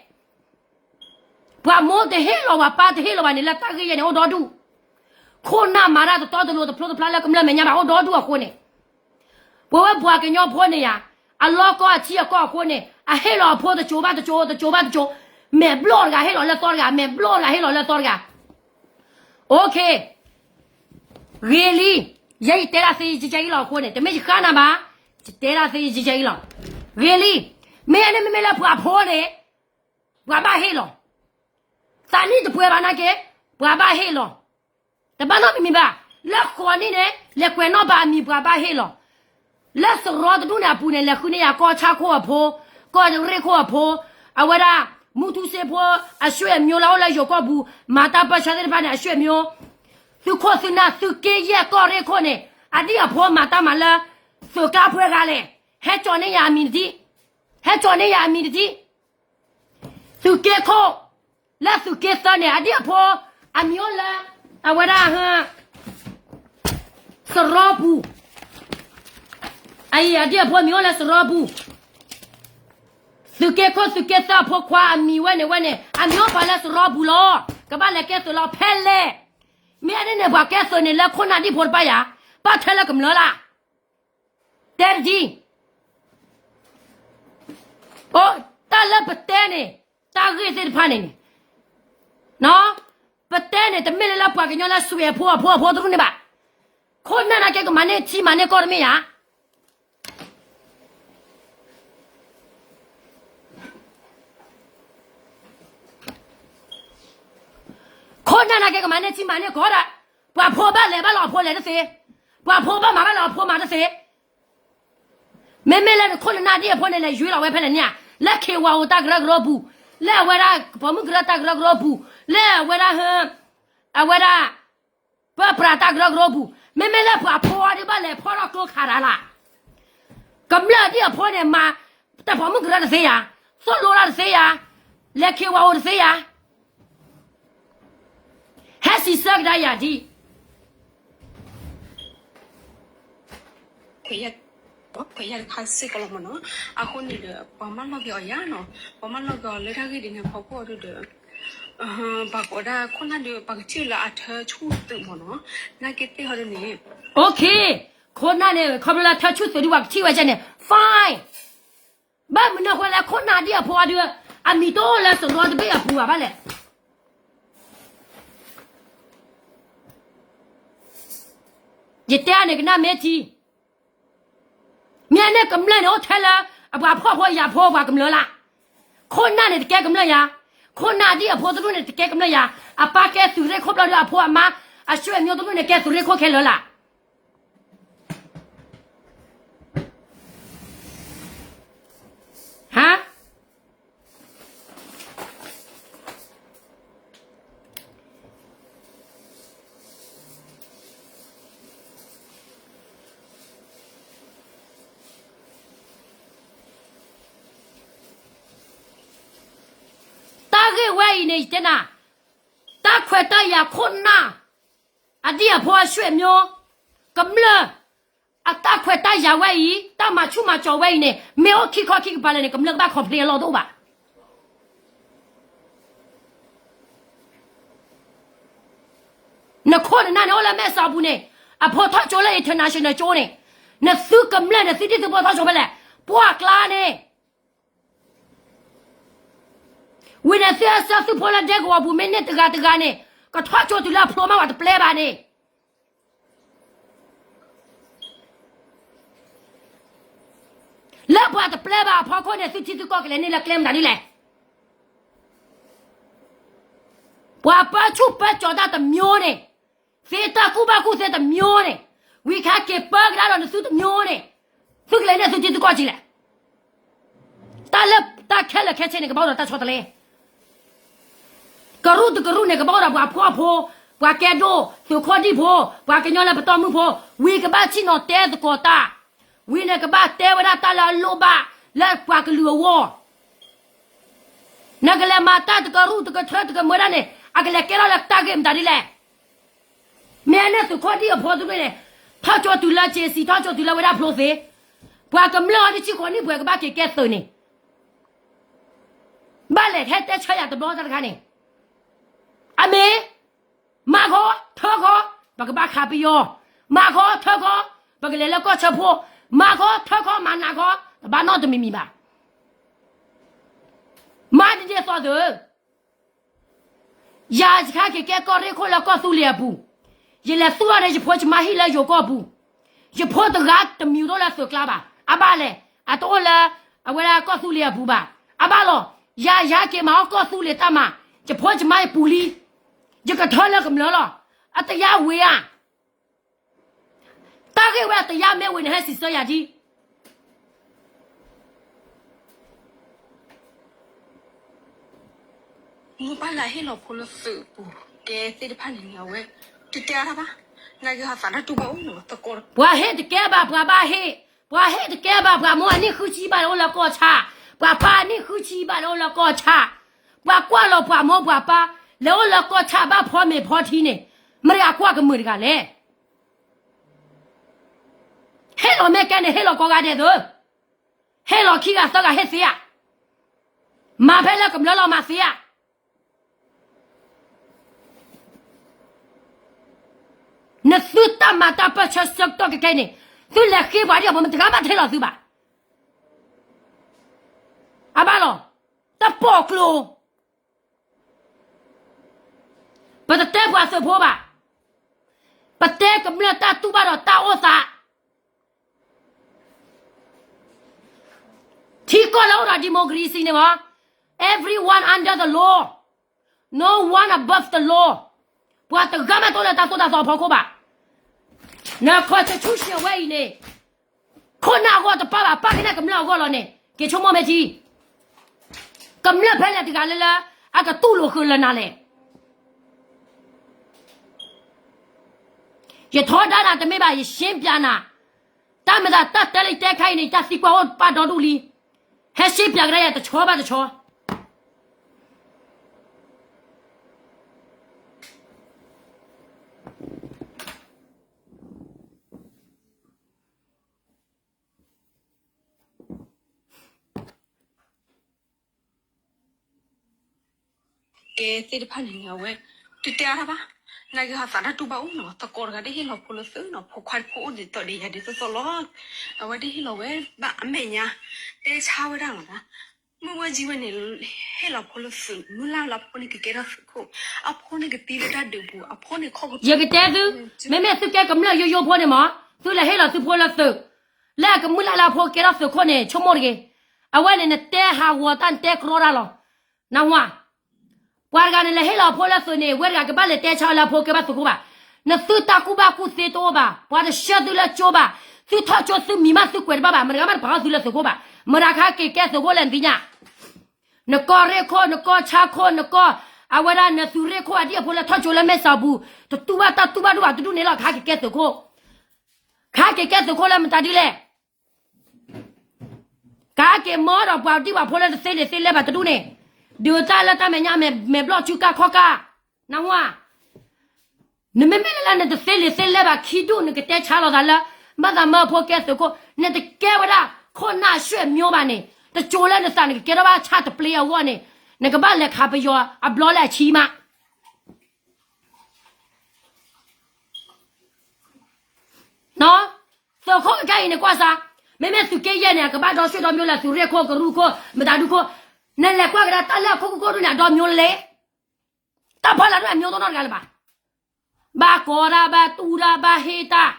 ပှၤမိၢ်တဟ့ၣ်လီၤ ပှၤပၢ်တဟ့ၣ်လီၤဘၣ်န့ၣ် လၢတၢ်ဂ့ၢ်ယဲန့ၣ် အိၣ်ဒီဒူၣ် ခိၣ်နၢ်မၤတၢ်တတီတလိၤတဖျိတဖျါလၢကမျၢၢ်မဲာ်ညါဘၣ် အိၣ်ဒီဒူၣ်အဃိန့ၣ် ပဝဲပှၤကညီဖိန့ၣ်ယါ အလီၢ်ကီအထံအကီၢ်အဃိန့ၣ် အဟ့ၣ်လီၤအဖိတစိၤဘၣ်တစိၤ တစိၤဘၣ်တစိၤ မဲာ်ဘျီၣ်တဂၤဟ့ၣ်လီၤလၢသီတဂၤ မဲာ်ဘျီၣ်တဂၤဟ့ၣ်လီၤလၢသီတဂၤ အိၣ်ခ့ ဂ့ၤလံ ယဲယတဲဒၣ်သ့ယကဲအံၤလီၤအဃိန့ၣ် တမ့ၢ်ယဃါနၤဘၣ် ယတဲဒၣ်သ့ယကဲအံၤလီၤ ဂ့ၤလံ မ့ၢ်အန့ၣ်မ့မ့ၢ်လၢပှၤဖိန့ၣ် ပှၤဘၣ်ဟ့ၣ်လီၤ သးနံၣ်တပှဲၤဘၣ်နာ်က့ ပှၤဘၣ်ဟ့ၣ်လီၤ တဘၣ်နီတမံၤဘၣ် လၢဃိးနံၣ်န့ၣ် လဲၤကွဲးနီၣ်ဘၣ်အမံၤပှၤဘၣ်ဟ့ၣ်လီၤ လၢစရီတဒူၣ်န့ၣ်အပူၤန့ၣ် လဲၤဃုန့ၢ်ယၤကီၢ်ဆၣ်ခိၣ်အဖိ ကီၢ်ရ့ၣ်ခိၣ်အဖိ အဝဲဒၣ် မူထူစ့ဖိ အဆွေမျိုးလၢအိၣ်လၢယိၤကီၢ်ပူၤ မၤတၢ်ပၢဆှၢသ့ၣ်တဖၣ်န့ၣ် အဆွေမျိုး သုခိၣ်သုနၢ် သုးက့ယဲၢ်ကီၢ်ရ့ၣ်ခိၣ်န့ၣ် အဒံၣ်အဖိမၤတၢ်မၤလၢ သုးကျါဖှဲဂၤလဲၣ် ဟဲကၠီန့ၢ်ယၤအမံၤတဒံၣ် ဟဲကၠီန့ၢ်ယၤအမံၤတဒံၣ် သုးက့ခိၣ် လၢသုးက့သၢန့ၣ် အဒံၣ်အဖိ အမံၤအိၣ်လၢ အဝဲဒၣ် စရီပူၤ အအံၤ အဒံၣ်အဖိအမံၤအိၣ်လၢစရီပူၤ သုးက့ခိၣ်သုးက့သၢအဖိခွါအမံၤဝဲန့ၣ်ဝဲန့ၣ် အမံၤအိၣ်ပှၤလၢစရီပူၤလီၤ ကဘၣ်လဲၤကဲသုးလီၤဖဲလဲၣ် မ့ၢ်အန့ၣ်န့ၣ် ပှၤကဲသုးန့ၣ်လၢခိၣ်နၢ်ဒံၣ်ဖိတဖၣ်ယါ ဘၣ်ထွဲလၢကမျၢၢ်လၢ် တဲတဒံ အိ တၢ်လၢပတဲန့ၣ် တၢ်ဂ့ၢ်သ့ၣ်တဖၣ်န့ၣ်န့ၣ် ပတဲန့ၣ် တမ့ၢ်လၢလၢပှၤကညီလၢစွဲးအဖိအဖိအဖိတရူၢ်န့ၣ်ဘၣ်. ခိၣ်နၢ်နာ်က့ကမၤန့ၢ်ထံမၤန့ၢ်ကီၢ်တမ့ၢ်ယါ ခိၣ်နၢ်နာ်က့ကမၤန့ၢ်ထံမၤန့ၢ်ကီၢ်ဒၣ်, ပှၤဖိဘၣ်လဲၤဘၣ်လီၤအဖိလဲၤတသ့, ပှၤဖိဘၣ်မၤဘၣ်လီၤအဖိမၤတသ့. မ့မ့ၢ်လၢနခိၣ်နနၢ်ဒ်အဖိန့ၣ် လဲၤယွ့လီၤဝဲဖဲလဲၣ်န့ၣ်ဧါ, လၢ ခေဝါအိၣ် တၢ်ကရၢကရိပူၤ, လၢအဝဲဒၣ်ပိာ်မုၣ်ကရၢတၢ်ကရၢကရိပူၤ, လၢအဝဲဒၣ် အဝဲဒၣ် ပၢပြးတၢ်ကရၢကရိပူၤ, မ့မ့ၢ်လၢပှၤဖိအီၤဒ်ဘၣ်လဲၤဖီၣ်ထီၣ်ကျိခးတၢ်လၢ် ကမျၢၢ်ဒ်အဖိန့ၣ်မၤ, တၢ်ပိာ်မုၣ်ကရၢတသ့ယါ, သိၣ်လိတၢ်တသ့ယါ, လဲၤ ခေဝါအိၣ် တသ့ယါ, ဟဲစံးဆၢကဒါယၤဒ် ခွဲးယာ်တခါစ့ၢ်ကီးလီၤမ့ၢ်နီၤ. အဃိန့ၣ်ဒီး ပှၤမၢလီၤက့ၤအီၤယါနီၤ, ပှၤမၢလီၤက့ၤအီၤလၢတၢ်ဂ့ၢ်ဒ်န့ၣ်အဖီခိၣ်အီၤဒုဒီး ပှၤကိးဒၣ်ခိၣ်နၢ်ဒီး ပှၤကထံၣ်လၢအထၢဆူၣ်သုးမ့ၢ်နီၤ, နာ်က့သ့ၣ်ဟီဒ်န့ၣ်, OK, ခိၣ်နၢ်န့ၣ် ခီဖျိလၢထၢဆူၣ်သုးဒ်ပှၤကထံၣ်ဝဲကဲန့ၣ် fine, ဘၣ်မနုၤအဃိလၢခိၣ်နၢ်ဒ်အဖိအီၤဒု အမံၤတအိၣ်လၢစရီတဘ့ၣ်အပူၤဘၣ်လဲၣ်. ယတဲအန့ၣ်ကနၣ်မ့ၢ်ထံ မ့ၢ်အန့ၣ်ကမျၢၢ်န့ၣ် အိၣ်ထဲလၢ အပှၤဖှီၣ်ဖိယာ်ဖိပှၤကမျၢၢ်လၢ်, ခိၣ်နၢ်န့ၣ်တကဲကမျၢၢ်ယါ, ခိၣ်နၢ်ဒ်အဖိတရူၢ်န့ၣ် တကဲကမျၢၢ်ယါ, အပၢ်ကဲသုးရ့ၣ်ခိၣ်ဘျီဒီး အဖိအမါ အဆွေမျိုးတရူၢ်န့ၣ် ကဲသုးရ့ၣ်ခိၣ်ခဲလၢာ်လၢ် ဟါ တၢ်ဂ့ၢ်ဝဲအံၤန့ၣ် ယတဲနၤ, တၢ်ခွဲးတၢ်ယာ်ခိၣ်နၢ် အဒ်အဖိအဆွေမျိုး ကမျၢၢ် အတၢ်ခွဲးတၢ်ယာ်ဝဲအံၤ တၢ်မၤဆူၣ်မၤစီၤဝဲအံၤန့ၣ် မ့ၢ်အိၣ်ခံခီခံကပၤလဲၣ်န့ၣ် ကမျၢၢ်ကဘၣ် complain အလီၢ်တအိၣ်ဘၣ်. နခိၣ်နနၢ်န့ၣ်အိၣ်လၢမဲၢ်စီၤပူၤန့ၣ် အဖိထီၣ်ကၠိလၢ international ကၠိန့ၣ် နသုကမျၢၢ်န့ၣ် သုဒ်သုဖိထီၣ်ကၠိဖဲလဲၣ် ပှၢ်ကျါန့ၣ် ဝံၤန့ၣ်သုအဆၢသုဖိလၢဒဲကဝီၤပူၤ မ့ၢ်န့ၢ်တဂၤတဂၤန့ၣ် ကထီၣ်ကၠိတုၤလၢအဖျိမး ပှၤတပျဲဘၣ်န့ၣ် လၢပှၤတပျဲဘၣ်အဖီခိၣ်န့ၣ် သုထံသုကီၢ်ကလဲၤန့ၢ်လၢကျဲမတၤဒ်လဲၣ်. ပှၤပၢဆူၣ်ပၢကၠီၤတၢ်တမျိုးန့ၣ်, သ့တၢ်ကူၣ်ဘၣ်ကူၣ်သ့တမျိုးန့ၣ်, ဝံၤခါက့ၤပၢကဒါဒီးနသုတမျိုးန့ၣ်, သုကလဲၤန့ၢ်သုထံသုကီၢ်ကံလဲၣ်. တၢ်လၢတၢ်ခဲလၢာ်ခဲဆ့န့ၣ် ကဘၣ်အိၣ်ဒီးတၢ်ဆီတလဲ, ကရူၢ်တကရူၢ်န့ၣ် ကဘၣ်အိၣ်ဒီးပှၤဖှီၣ်ဖိ, ပှၤကဲဒိၣ်, သုးခိၣ်ဒံၣ်ဖိ, ပှၤကညီလၢပတီၢ်မုၢ်ဖိ, ဝံၤကဘၣ်ဆ့ၣ်နီၤတဲသကိးတၢ်, ဝံၤန့ၣ်ကဘၣ်တဲဝဲဒၣ်တၢ်လၢအလိၣ်ဘၣ် လၢပှၤကလုာ်အဂီၢ်. နကလဲၤမၤတၢ်တကရူၢ်တကထၢတကမၢဒၣ်န့ၣ် အကလဲၤကဲထီၣ်လၢတၢ်ဂ့ၢ်မတၤဒ်လဲၣ်. မ့ၢ်အန့ၣ်သုးခိၣ်ဒံၣ်အဖိသုးန့ၣ်, ထီၣ်ကၠိတုၤလၢက့စံး, ထီၣ်ကၠိတုၤလၢဝဲဒၣ်ဖျိသ့, ပှၤကမျၢၢ်အီၤတဆံဃိးနံၣ်ပှဲၤကဘၣ်က့ၤကဲသုးန့ၣ်, ဘၣ်လဲၤဟဲတဲဆၢယၤတဘျီတၢ်တခါန့ၣ်, အမ့ၢ် မၤခီ, ထၢခီ, ပကဘၣ်ခးပယီၤ, မၤခီ, ထၢခီ, ပကလဲၤလၢကီၢ်ဆၢဖိ, မၤခီ, ထၢခီ, မၤနးခီ, တဘၣ်နီတမံၤမံၤဘၣ်. မၤဒ်န့ၣ်အသိးသုး ယၤယခါက့ၤကဲကီၢ်ရ့ၣ်ခိၣ်လၢကီၢ်သူလ့ၤအပူၤ, ယလဲၤသူၣ်ထီၣ်ဒီး ယဖိယမါဟံၣ်လၢယိၤကီၢ်ပူၤ, ယဖိတဂၤတမံၤတအိၣ်လၢသုးကျါဘၣ်, အဘၣ်လဲၣ်, အတအိၣ်လၢ အဝဲဒၣ်ကီၢ်သူလ့ၤအပူၤဘၣ်, အဘၣ်လီၤ. ယၤယဟဲက့ၤမၤအီၣ်ကီၢ်သူလ့ၤတၢ်မၤ, ယဖိယမါယပူၤလံ, ယကထၢလၢကမျၢၢ်လီၤ. အတယါဝ့ၤဧါ, တၢ်ဂ့ၢ်ဝဲအတယါမ့ၢ်ဝ့ၤန့ၣ် ဟဲစံးဆၢယၤဒ် မိၢ်ပၢ်လၢအဟ့ၣ်လီၤဖိလၢသုးပူၤ ကဲသ့ၣ်တဖၣ်န့ၣ်န့ၣ် အဝဲ တတဲအါတၢ်ဘၣ်, နာ်က့ဟးသးတၢ်တူၢ်ဘၣ်အိၣ်နီၤသကိး, ပှၤဟ့ၣ်တကဲဘၣ် ပှၤဘၣ်ဟ့ၣ်, ပှၤဟ့ၣ်တကဲဘၣ် ပှၤမိၢ်အနံၣ်ဃုဆံဘၣ်လဲၤအိၣ်လၢကီၢ်ဆၣ်, ပှၤပၢ်အနံၣ်ဃုဆံဘၣ်လဲၤအိၣ်လၢကီၢ်ဆၣ်, ပှၤကွၢ်လီၤပှၤမိၢ်ပှၤပၢ် လဲၤအိၣ်လၢကီၢ်ဆၣ်ဘၣ်ဖီမ့ၤဖီထံန့ၣ်, မတၤအကွၢ်ကမုာ်တဂၤလဲၣ်. ဟ့ၣ်လီၤမ့ၢ်ကဲန့ၣ် ဟ့ၣ်လီၤကိးဂၤဒဲးသု, ဟ့ၣ်လီၤခံဂၤသၢဂၤဟ့ၣ်သ့ဧါ, မၤဖဲလၢကမျၢၢ်လီၤမၤသ့ဧါ. နသုတၢ်မၤတၢ်ပၢၢ်ဆၢဆၢကတီၢ်ခဲအံၤန့ၣ်, သုလဲၤဃ့ပှၤဒ်အဖိ မတဂၤမးတဟ့ၣ်လီၤသုဘၣ်. အဘၣ်လီၤ, တပိာ်ကျိၤ, ပတတဲပှၤသုးဖိဘၣ်, ပတဲကမျၢၢ်တၢ်တူၢ်ဘၣ်ဒီးတၢ်အိၣ်သး ထံကီၢ်လၢအိၣ်ဒီး democracy န့ၣ်မး, everyone under the law, no one above the law, ပှၤတဂၤမးတအိၣ်လၢတၢ်သိၣ်တၢ်သီအဖီခိၣ်ဘၣ်. န constitution ဝဲအံၤန့ၣ်, ခိၣ်နၢ်အဂီၢ်တပၣ်ဘၣ်, ပၣ်ကနၣ်ကမျၢၢ်အဂီၢ်လီၤန့ၣ် က့ၤဆိကမိၣ်မ့ၢ်ထံ, ကမျၢၢ်ဖဲလဲၣ်တဂၤလၢလၢ အကတူၢ်လိာ်ဃုာ်လၢနၤလဲၣ်. ယထီဒါနၤတမ့ၢ်ဘၣ်, ယရှင်းပြနၤ, တၢ်မၤသးတၢ်တဲလၢယတဲခါအံၤန့ၣ် ယတၢ်သံကွၢ်အိၣ်ပာ်ဒီဒူၣ်လံ, ဟဲရှင်းပြကဒါယၤတဆီဘၣ်တဆီ. ကဲသ့ၣ်တဖၣ်န့ၣ်န့ၣ် အဝဲ တတဲအါတၢ်ဘၣ်, နာ်က့ဟးသးတၢ်တူၢ်ဘၣ်အိၣ်နီၤ, သကိးတဂၤဒ်ဟ့ၣ်လီၤဖိလၢသုးနီၤ, ဖိခွါဖိအိၣ်ဒ်သိးဒီးယၤဒ်သိးသိးလီၤ, အဝဲဒ်ဟ့ၣ်လီၤဝဲဘၣ်အမဲာ်ညါ, တဲဆါဝဲဒၣ်လီၤ, မုၢ်ဝဲကံဝဲန့ၣ်, ဟ့ၣ်လီၤဖိလၢသုး, မုၢ်လၢ်လၢအဖိန့ၣ်ကကဲထီၣ်သုးခိၣ်, အဖိန့ၣ်ကသံလၢတၢ်ဒုးပူၤ, အဖိန့ၣ်ခီၣ်က, ယကတဲသု, မ့မ့ၢ်သုကဲကမျၢၢ်ယိယိဖိန့ၣ်မး, သုလဲၤဟ့ၣ်လီၤသုဖိလၢသုး, လၢအကမုၢ်လၢ်လၢအဖိကဲထီၣ်သုးခိၣ်န့ၣ် ဆိကမိၣ်တဂ့ၤ, အဝဲန့ၣ်နတဲဟးဂီၤတၢ်နတဲကြီတၢ်လီၤ, နဝၤ ပှၤတဂၤန့ၣ်လဲၤဟ့ၣ်လီၤအဖိလၢသုးန့ၣ် ဝဲတဂၤကဘၣ်လဲၤတဲဆါအီၤလၢအဖိကဲဘၣ်သုးခိၣ်ဘၣ်, နသုတၢ်ကူၣ်ဘၣ်ကူၣ်သ့တအိၣ်ဘၣ်, ပှၤတဆှၢသုလၢကၠိဘၣ်, သုထီၣ်ကၠိသုမံၤမးသုကွဲးတဘၣ်ဘၣ်, မတဂၤမးတပာ်အီၤသုလၢသုးခိၣ်ဘၣ်, မတၤခါက့ၤကဲသုးခိၣ်လဲၣ်နသ့ၣ်ညါ နကီၢ်ရ့ၣ်ခိၣ် နကီၢ်ဆၣ်ခိၣ် နကီၢ်, အဝဲဒၣ်နသုးရ့ၣ်ခိၣ်အဒံၣ်အဖိလၢထီၣ်ကၠိလၢမဲၢ်စီၤပူၤ, တတူၢ်ဘၣ်တၢ်တူၢ်ဘၣ်ဒိၣ်ဘၣ်တဒူၣ်န့ၣ်လီၤ, ခါက့ၤကဲသုးခိၣ်, ခါက့ၤကဲသုးခိၣ်လၢမတၤဒ်လဲၣ်, ကက့ၤမၢဒီးပှၤဒံၣ်ပှၤဖိလၢတသ့လံာ်သ့လဲၢ်ဘၣ်တဒူၣ်န့ၣ်, ဒုးတၢ်လၢတၢ်မဲာ်ညါမဲာ်ဘျီၣ်စုကၢ်ခီၣ်ကၢ်, နဝၤ နမ့မ့ၢ်လၢလၢနတသ့လံာ်သ့လဲၢ်ဘၣ်ခံဒူၣ် နကတဲဆါလီၤသးလၢ ဘၣ်သးမၢဖိကဲသုးခိၣ်, နတကဲဝဲဒၣ်ခိၣ်နၢ်ရွှေမျိုးဘၣ်န့ၣ်, တကၠိလၢနသးန့ၣ် ကကဲထီၣ်ဘၣ်ဆၣ်တပျ့အဂီၢ်န့ၣ်, နကဘၣ်လဲၤခးပယီၤအဘျီလၢအဆံမး သုးခိၣ်ခဲအံၤန့ၣ်ကွၢ်စၢ်, မ့မ့ၢ်သုးက့ယဲၢ်န့ၣ် အကဘၣ်ဒီဆွ့ဒီမျိုးလၢသုးရ့ၣ်ခိၣ် ကရူၢ်ခိၣ် မတၤဒူၣ်ခိၣ်, နလဲၤကွၢ်ကဒါတၢ်လၢအခိၣ်ကကိၢ်ဒူၣ်န့ၣ် အဒီမျိုးလဲၣ်, တၢ်ဖီလာ်ဒိၣ်အမျိုးတနီတဂၤလၢၤဘၣ်, ဘၣ်ကိးတၢ် ဘၣ်တူၢ်တၢ် ဘၣ်ဟ့ၣ်တၢ်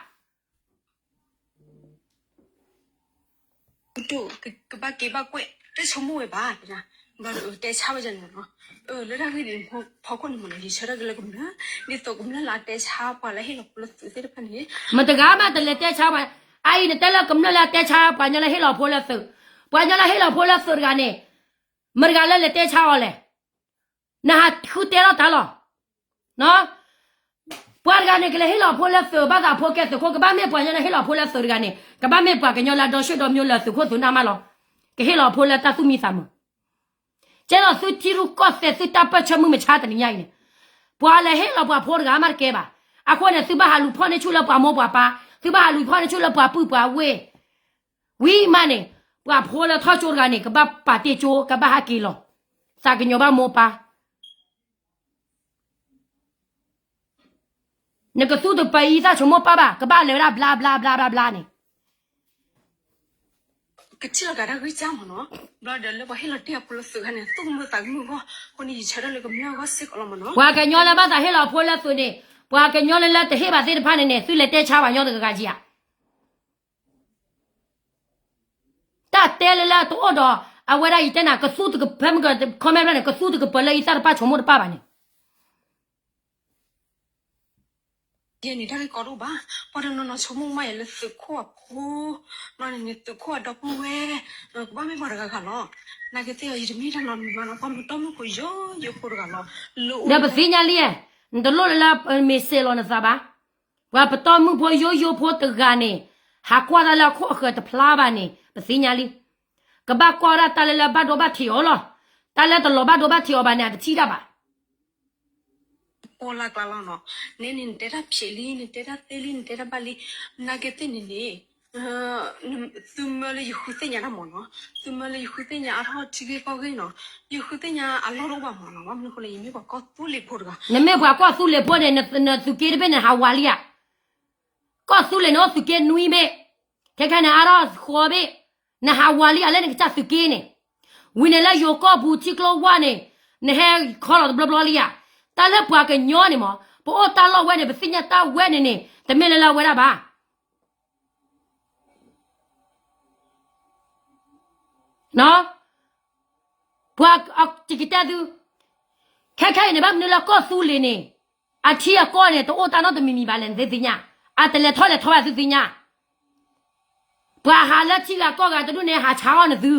ကဘၣ်က့ၤ ဘၣ်ကွဲး တဆိကမိၣ်ဝဲဘၣ်, ဘျီဒီးတဲဆါဝဲန့ၣ်လီၤ. လၢတၢ်ဂ့ၢ်ဒ်ဖီခိၣ်န့ၣ်မ့ၢ်နီၤ ယဆၢထၢၣ်က့ၤလၢကမျၢၢ် ဒ်သိးကမျၢၢ်လၢအတဲဆါပှၤလၢဟ့ၣ်လီၤဖိလၢသုးသ့ၣ်တဖၣ်န့ၣ် မတဂၤမးတလဲၤတဲဆါပှၤ, အအံၤနတဲလၢကမျၢၢ်လၢအတဲဆါပှၤညီလၢဟ့ၣ်လီၤဖိလၢသုး, ပှၤညီလၢဟ့ၣ်လီၤဖိလၢသုးတဂၤန့ၣ် မတဂၤလၢလဲၤတဲဆါအီၤလဲၣ်. နဟးဃုတဲထီၣ်တၢ်လီၤ. ပှၤတဂၤန့ၣ် ကလဲၤဟ့ၣ်လီၤဖိလၢသုး ဘၣ်သးဖိကဲသုးခိၣ် ကဘၣ်မ့ၢ်ပှၤညီလၢဟ့ၣ်လီၤဖိလၢသုးတဂၤန့ၣ် ကဘၣ်မ့ၢ်ပှၤကညီလၢအဒီဆၢဒီမၠိလၢသုးခိၣ်သုးနၢ်မးလီၤ. ကဟ့ၣ်လီၤဖိလၢတၢ်သူၣ်မံသးမုာ် ကဲဒီးသုထံရူၢ်ကီၢ်သဲး သုတၢ်ပၢၢ်ဆၢမုၢ်မဆါတနံၤညါအံၤန့ၣ် ပှၤလဲၤဟ့ၣ်လီၤပှၤဖိတဂၤမးတကဲဘၣ်. အဃိန့ၣ် သုဘၣ်ဟးလူၤဖီၣ်န့ၢ်ဆူၣ်လၢပှၤမိၢ်ပှၤပၢ်, သုဘၣ်ဟးလူၤဖီၣ်န့ၢ်ဆူၣ်လၢပှၤပုၢ်ပှၤဝဲၢ် ဝံၤမးန့ၣ် ပှၤဖိလၢထီၣ်ကၠိတဂၤန့ၣ် ကဘၣ်ပာ်တ့ၢ်ကၠိ ကဘၣ်ဟးက့ၤလီၤ. သးကညီၤဘၣ်မိၢ်ပၢ် နကသူၣ်တပၢၤအံသၣ်ဆိမိၣ်ပၢ်ဘၣ်, ကဘၣ်လဲၤဝဲဒၣ်ဘျါဘျါဘျါဘျါဘျါန့ၣ် ကထံၣ်လီၤကးတၢ်ဂံၢ်စၢ်မ့ၢ်နီၤ, ဘျီဒီးလၢပှၤဟ့ၣ်လီၤတ့ၢ်အဖိလၢသုးခါန့ၣ် သူၣ်ကမုာ်သးကမုာ်အဂီၢ်, အဃိန့ၣ် ယဆၢထၢၣ်လၢကမျၢၢ်အဂီၢ်စ့ၢ်ကီးလီၤမ့ၢ်နီၤ. ပှၤကညီလၢဘၣ်သးဟ့ၣ်လီၤဖိလၢသုးန့ၣ်, ပှၤကညီလၢလၢတဟ့ၣ်ဘၣ်သ့ၣ်တဖၣ်န့ၣ်န့ၣ် သုလဲၤတဲဆါပှၤညီတဂၤဂၤကံဧါ. တၢ်တဲလၢလၢတအိၣ်ဒီး အဝဲဒၣ်ယတဲနၤ ကသူၣ်တကပၢၤ မ့ၢ်က comment ဘျီန့ၣ် ကသူၣ်တကပၢၤလၢအံသၣ်တပၢ်ဆိမိၣ်တပၢ်ဘၣ်န့ၣ် ယဲန့ၣ်တၢ်ဂ့ၢ်ကီတအိၣ်ဘၣ်, ပှၤတနီၤနီၤဆိကမိၣ်မးယဲလၢသုးခိၣ်အဖိ, ဘျီန့ၣ်န့ၣ် သုးခိၣ်အဒီပုၢ်ဝဲၢ်, ကဘၣ်မ့ၢ်ပှၤတဂၤဂၤလီၤ. နာ်က့သ့ၣ်အီၤ ယတမ့ၢ်တၢ်နီတမံၤဘၣ်နီၤ, ပှၤပတီၢ်မုၢ်ဖိယိယိဖိတဂၤလီၤ. ဒီးပသ့ၣ်ညါလံ, နတလိၣ်လၢလၢမ့ၢ်စဲးလီၤနသးဘၣ်. ပှၤပတီၢ်မုၢ်ဖိယိယိဖိတဂၤန့ၣ် ဟးကွၢ်တၢ်လၢအခိၣ်အဃၢၤတဖျါဘၣ်န့ၣ် ပသ့ၣ်ညါလံ. ကဘၣ်ကွၢ်ဝဲဒၣ်တၢ်လၢလၢဘၣ်ဒိဘၣ်ထံးအီၤလီၤ. တၢ်လၢတလီၤဘၣ်ဒိဘၣ်ထံးအီၤဘၣ်န့ၣ် အတထံၣ်တၢ်ဘၣ်. ပီလၢကျါလီၤနီၤ, နဲန့ၣ် နတဲတၢ်ဖျဲးလံ, နတဲတၢ်သ့လံ, နတဲတၢ်ဘၣ်လံ, နာ်က့သ့ၣ်န့ၣ်န့ၣ်, သုမၢလၢယဃုသ့ၣ်ညါတၢ်မ့ၢ်နီၤ, သုမၢလၢယဃုသ့ၣ်ညါအါထီၣ်ထံဂ့ၢ်ကီၢ်ဂ့ၢ်နီၤ, ယဃုသ့ၣ်ညါအလီၢ်တအိၣ်ဘၣ်မ့ၢ်နီၤ, ဘၣ်မနုၤအဃိလဲၣ် ယမ့ၢ်ပှၤကီၢ်သူလ့ၤဖိတဂၤ, နမ့ၢ်ပှၤကီၢ်သူလ့ၤဖိန့ၣ် နသုးက့တဘ့ၣ်န့ၣ် ဟးဝးလံဧါ. ကီၢ်သူလ့ၤန့ၣ်အိၣ်သုးက့နွံဘ့ၣ်, ခဲခဲန့ၣ်အါထီၣ်ဃိးဘ့ၣ်, နဟးဝးလံဧါလၢနကစၢ်သုးက့န့ၣ်, ဝံၤန့ၣ်လၢယိၤကီၢ်ပူၤထံကျိဝါန့ၣ်, နဟဲခီလီၤတဘျီဘျီလံဧါ. တၢ်လၢပှၤကညီန့ၣ်မ့ၢ်, ပအိၣ်တၢ်လီၢ်ဝဲန့ၣ် ပသ့ၣ်ညါတၢ်ဝဲန့ၣ်န့ၣ် တမ့ၢ်လၢလၢဝဲဒၣ်ဘၣ်. ပှၤ ယကတဲသု, ခဲခဲအံၤန့ၣ် ဘၣ်မနုၤလၢကီၢ်သူလ့ၤန့ၣ်, အထံအကီၢ်န့ၣ် တအိၣ်တၢ်နီတမံၤမံၤဘၣ်လဲၣ် နသုသ့ၣ်ညါ, အတလဲၤထီၣ်လဲၤထီဘၣ်သုသ့ၣ်ညါ, ပှၤဟးလၢထံဂၤကီၢ်ဂၤတဒူၣ်န့ၣ် ဟးဆါအီၣ်နသု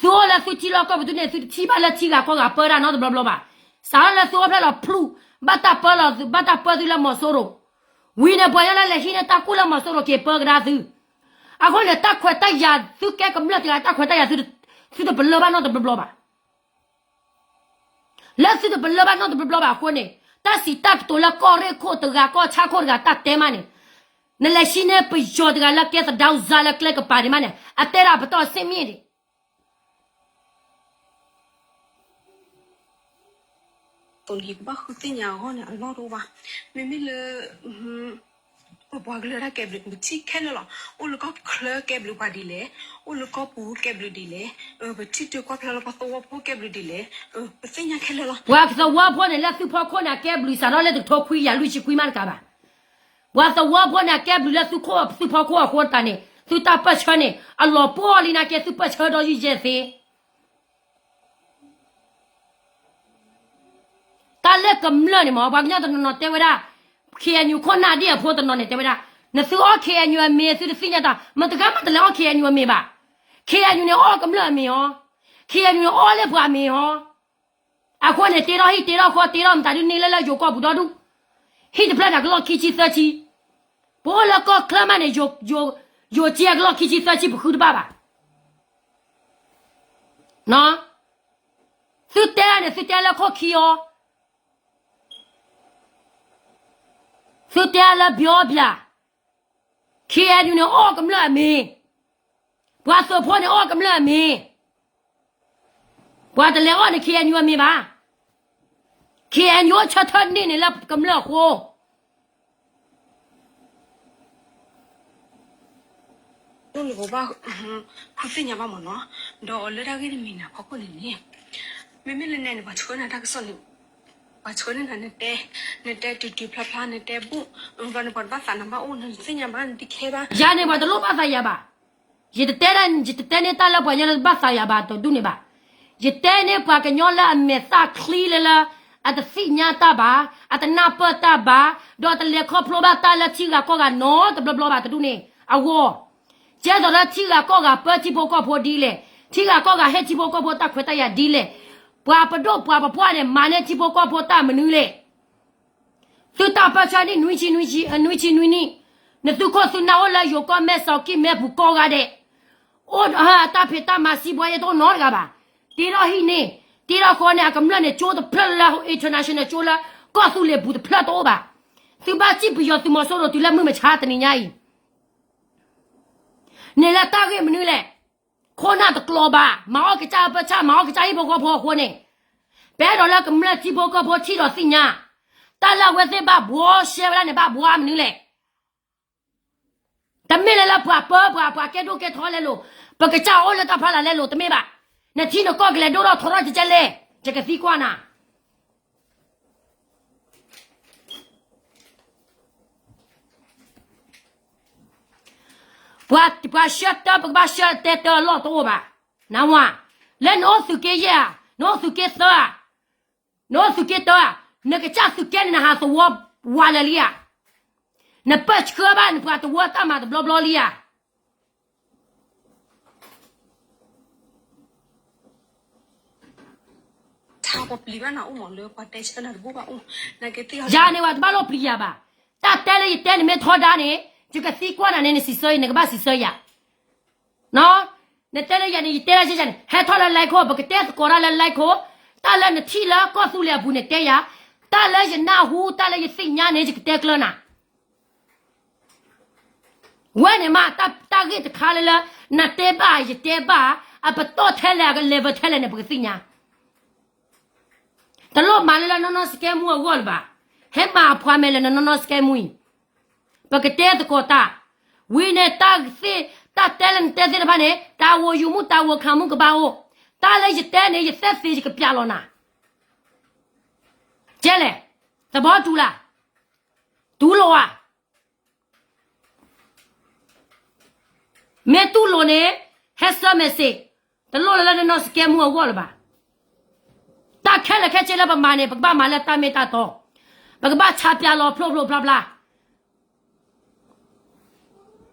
သုအိၣ်လၢသုထံလီၢ်ကီၢ်ပူၤတဒူၣ်န့ၣ် သုတထံၣ်ဘၣ်လၢထံဂၤကီၢ်ဂၤပၢတၢ်နီတဘျီဘျီဘၣ်. စးထီၣ်လၢသုအိၣ်ဖျဲၣ်လီၤဖျူၣ်, ဘၣ်တၢ်ပၢလီၤသု ဘၣ်တၢ်ပၢသုလၢမီၤစိရိၤ, ဝံၤန့ၣ် ပှၤညီလၢလဲၤဟံးန့ၢ်တၢ်ကူၣ်လၢမီၤစိရိၤက့ၤပၢကဒါသု. အဃိန့ၣ် တၢ်ခွဲးတၢ်ယာ်သုကဲကမျၢၢ်တဂၤ တၢ်ခွဲးတၢ်ယာ်သု, သုတပလၢၢ်ဘၣ်နီတဘျီဘျီဘၣ်. လၢသုတပလၢၢ်ဘၣ်နီတဘျီဘျီဘၣ်အဃိန့ၣ်, တၢ်စံးတၢ်ကတိၤလၢကီၢ်ရ့ၣ်ခိၣ်တဂၤ ကီၢ်ဆၣ်ခိၣ်တဂၤတၢ်တဲမးန့ၣ်, နလဲၤဟံးန့ၢ်ပယီၤတဂၤလၢကဲသဒၢစါလၢကျဲကပၤန့ၣ်မးန့ၣ် အတဲဒၣ်ပတီၢ်စ့ၢ်မ့ၢ်န့ၣ် သိးနကဘၣ်ဃုသ့ၣ်ညါအဂီၢ်န့ၣ် အလီၢ်တအိၣ်ဘၣ်. မ့မ့ၢ်လၢ ပပှၤကလုာ်တၢ်ကဲဘျုး ပထံၣ်ခဲလၢာ်လီၤ. အိၣ်လၢကီၢ်ချၢကဲဘျုးပှၤဒ်လဲၣ်, အိၣ်လၢကီၢ်ပူၤကဲဘျုးဒ်လဲၣ်, ပထံၣ်တၢ်ကွၢ်ဖျါလၢပှၤသဝီဖိကဲဘျုးဒ်လဲၣ်, ပသ့ၣ်ညါခဲလၢာ်လီၤ. ပှၤသဝီဖိန့ၣ် လၢသုဖီခိၣ်န့ၣ် အကဲဘျုးစးထီၣ်လၢတကထိခွံကယၤလွံၢ်ဆံခွံမးတကးဘၣ်. ပှၤသဝီဖိန့ၣ် အကဲဘျုးလၢသုခိၣ် သုဖီခိၣ်အဃိတးန့ၣ် သုတၢ်ပၢၢ်ဆၢန့ၣ် အလီၤပှီၢ်လံနာ်က့ သုပၢၢ်ဆၢဒီးယံာ်ယဲၢ်သ့ တၢ်လၢကမျၢၢ်န့ၣ်မ့ၢ် ပှၤကညီတနီၤနီၤတဲဝဲဒၣ်, ခ့ၣ်အဲၣ်ယူၣ် ခိၣ်နၢ်ဒ့ၣ်အဖိတနီၤန့ၣ် တဲဝဲဒၣ်, နသုအီၣ် ခ့ၣ်အဲၣ်ယူၣ် အမ့ၢ် သုတသ့ၣ်ညါတၢ်, မတဂၤမးတလဲၤအီၣ် ခ့ၣ်အဲၣ်ယူၣ် အမ့ၢ်ဘၣ်. ခ့ၣ်အဲၣ်ယူၣ် န့ၣ် အီၣ်ကမျၢၢ်အမ့ၢ်အီၤ, ခ့ၣ်အဲၣ်ယူၣ် န့ၣ် အီၣ်လၢပှၤအမ့ၢ်အီၤ. အဃိန့ၣ် တ့ထီၣ်ဟံၣ်တ့ထီၣ်ဃီ တ့ထီၣ်မတၤဒုးန့ၢ်လၢလၢယိၤကီၢ်ပူၤဒီဒူၣ်, ဟံၣ်တဖျၢၣ်န့ၣ် ကလီၢ်ခံဆံသၢဆံ, ပအိၣ်လၢကီၢ်ချၢမးန့ၣ် ယိၤကဲကလီၢ်ခံဆံသၢဆံ ပဃုတဘၣ်ဘၣ်. သုတဲန့ၣ် သုတဲလၢခိၣ်ခံအီၤ, သုတဲလၢဘျီဘျး, ခ့ၣ်အဲၣ်ယူၣ် န့ၣ် အီၣ်ကမျၢၢ်အမ့ၢ်, ပှၤသုးဖိန့ၣ် အီၣ်ကမျၢၢ်အမ့ၢ်, ပှၤတလဲၤအီၣ်န့ၣ် ခ့ၣ်အဲၣ်ယူၣ် အမ့ၢ်ဘၣ်. ခ့ၣ်အဲၣ်ယူၣ် အိၣ်ဆၢထၢၣ်န့ၢ်န့ၣ်လၢကမျၢၢ်အဃိ ဒ်န့ၣ်ပဘၣ် ဃုသ့ၣ်ညါဘၣ်မ့ၢ်နီၤ, ဒီးလၢတၢ်ဂ့ၢ်တမံၤန့ၣ်အဖီခိၣ်န့ၣ်န့ၣ်, မ့မ့ၢ်လၢနဲန့ၣ် ပှၤဆှၢနၤတၢ်ကစီၣ်န့ၣ်, ပှၤဆှၢန့ၢ်နၤ နတဲ, နတဲတုၤတုၤဖျါဖျါ နတဲဘူၣ်, ဘျီန့ၣ် ပှၤတဘၣ်သးနၤဘၣ်အိၣ် နသ့ၣ်ညါဘၣ် နတခဲဘၣ်. ယၤန့ၣ် ပှၤတလိၣ်ဘၣ်သးယၤဘၣ်. ယတတဲဒၣ် ယတတဲန့ၢ်တၢ်လၢပှၤညီလၢတဘၣ်သးယၤဘၣ်တဒူၣ်န့ၣ်ဘၣ်. ယတဲန့ၢ်ပှၤကညီလၢအမဲာ်သၣ်ချံလၢလၢ အတသ့ၣ်ညါတၢ်ဘၣ်, အတနၢ်ပၢၢ်တၢ်ဘၣ်, ဒီးတလဲၤခီဖျိဘၣ်တၢ်လၢထံဂၤကီၢ်ဂၤနီတဘျီဘျီဘၣ်တဒူၣ်န့ၣ် အဂီၢ် ကဲသိးလၢထံဂၤကီၢ်ဂၤပၢထံဖိကီၢ်ဖိဒ်လဲၣ်, ထံဂၤကီၢ်ဂၤဟ့ၣ်ထံဖိကီၢ်ဖိတၢ်ခွဲးတၢ်ယာ်ဒ်လဲၣ်, ပှၤပဒိၣ်ပှၤပပှၢ်န့ၣ် မၤန့ၢ်ထံဖိကီၢ်ဖိတၢ်မနုၤလဲၣ်. သုတၢ်ပၢဆှၢန့ၣ် နွံဆံနွံဆံ နွံဆံနွံနံၣ်, နသုခိၣ်သုနၢ်အိၣ်လၢယိၤကီၢ်မဲၢ်စီၤကံၢ်မဲၢ်ပူၤကိးဂၤဒဲး, အိၣ်ဒီးတၢ်ဖံးတၢ်မၤစံးဘှါယဲတအိၣ်နီတဂၤဘၣ်. တ့ထီၣ်ဟံၣ်န့ၣ်, တ့ထီၣ်ဃီန့ၣ် အကမျၢၢ်န့ၣ် ကၠိတဖျၢၣ်လၢ international ကၠိလၢ ကီၢ်သူလ့ၤပူၤတဖျၢၣ်တအိၣ်ဘၣ်. သုဘၣ်စံၣ်ပယီၤသုးမီၤစိရိၤတုၤလၢမုၢ်မဆါတနံၤညါအံၤ န့ၣ်လၢတၢ်ဂ့ၢ်မနုၤလဲၣ်. ခိၣ်နၢ်တကျိၤဘၣ်, မၤအီၣ်ကစၢ်အပၢဆၣ်, မၤအီၣ်ကစၢ်ဟံၣ်ဖိဃီဖိအဃိန့ၣ်, ပအဲၣ်ဒိးလၢကမျၢၢ်ထံဖိကီၢ်ဖိထံၣ်ဒီးသ့ၣ်ညါ, တၢ်လၢအဝဲသ့ၣ်ဘၣ်ဘှီရှဲဝဲဒၣ်န့ၣ် ဘၣ်ဘှီမနုၤလဲၣ်. တမ့ၢ်လၢလၢပှၤပၢပှၤ ပှၤကဲဒိၣ်ကဲထီလဲလိာ်, ပကစၢ်အိၣ်လၢတၢ်ဖီလာ်လဲလိာ် တမ့ၢ်ဘၣ်. နထံနကီၢ်ကလဲၤဒိၣ်ထီၣ်ထီထီၣ်ကကဲလဲၣ်, ယကသံကွၢ်နၤ ပှၤ ပှၤဆှၢတၢ် ပကဘၣ်ဆှၢတဲတၢ်အလီၢ်တအိၣ်ဘၣ်. နဝၤ, လၢနအိၣ်သုးက့ယဲၢ်ဧါ, နအိၣ်သုးက့သၢဧါ, နအိၣ်သုးက့တၢဧါ, နကစၢ်သုးက့န့ၣ် နဟးသဝီဝးလၢာ်လံဧါ, နပၢၢ်ဆှၢဘၣ်နပှၤတဝၢတၢ်မၤတဘျီဘျီလံဧါ. ယၤန့ၣ်ဝဲတဘၣ်လိၣ်ပျံၤယၤဘၣ်. တၢ်တဲလၢယတဲန့ၣ်မ့ၢ်ထီဒါန့ၣ်, ယကသံကွၢ်နၤန့ၣ် နစံးဆၢယၤ, နကဘၣ်စံးဆၢယၤ. နတဲလၢယၤန့ၣ် ယတဲဒၣ်ယဲန့ၣ် ဟဲထီၣ်လၢ Line ခိၣ်, ပကတဲသကိးတၢ်လၢ Line ခိၣ်, တၢ်လၢနထံၣ်လၢကီၢ်သူလ့ၤအပူၤန့ၣ်တဲယၤ, တၢ်လၢယနၢ်ဟူ တၢ်လၢယသ့ၣ်ညါန့ၣ် ယကတဲကျၢၤနၤ. ဝဲန့ၣ်မး တၢ်ဂ့ၢ်တခါလၢလၢ နတဲဘၣ်ယတဲဘၣ်, အပတီၢ်ထဲလဲၣ် အက level ထဲလဲၣ်န့ၣ် ပကသ့ၣ်ညါ. တလိၣ်မၤလၢလၢနီၢ်နီၢ်စကဲမူအဂီၢ်လၢၤဘၣ်. ဟဲမၤအဖှၤမဲာ်လၢနနီၢ်နီၢ်စကဲမူအံၤ, ပကတဲသကိးတၢ်, ဝံၤန့ၣ်တၢ်သ့ၣ်, တၢ်တဲလၢနတဲသ့ၣ်တဖၣ်န့ၣ် တၢ်ဂိၢ်ယုာ်မူ တၢ်ဂိၢ်ခးမူကဘၣ်အိၣ်, တၢ်လၢယတဲန့ၣ် ယသ့ၣ်သ့ၣ်ယကပျးလီၤနၤ. ကဲလဲၣ်, သဘီတူၢ်လၢ်, တူၢ်လိာ်ဧါ. မ့ၢ်တူၢ်လိာ်န့ၣ် ဟဲဆှၢ message, တလိၣ်လၢလၢနီၢ်နီၢ်စကဲမူအဂီၢ်လၢၤဘၣ်. တၢ်ခဲလၢာ်ခဲဆ့လၢပမၤန့ၣ် ပကဘၣ်မၤလၢတၢ်မ့ၢ်တၢ်တီ, ပကဘၣ်ဆါပျးလီၤဖျိဖျိဖျါဖျါ လီၤ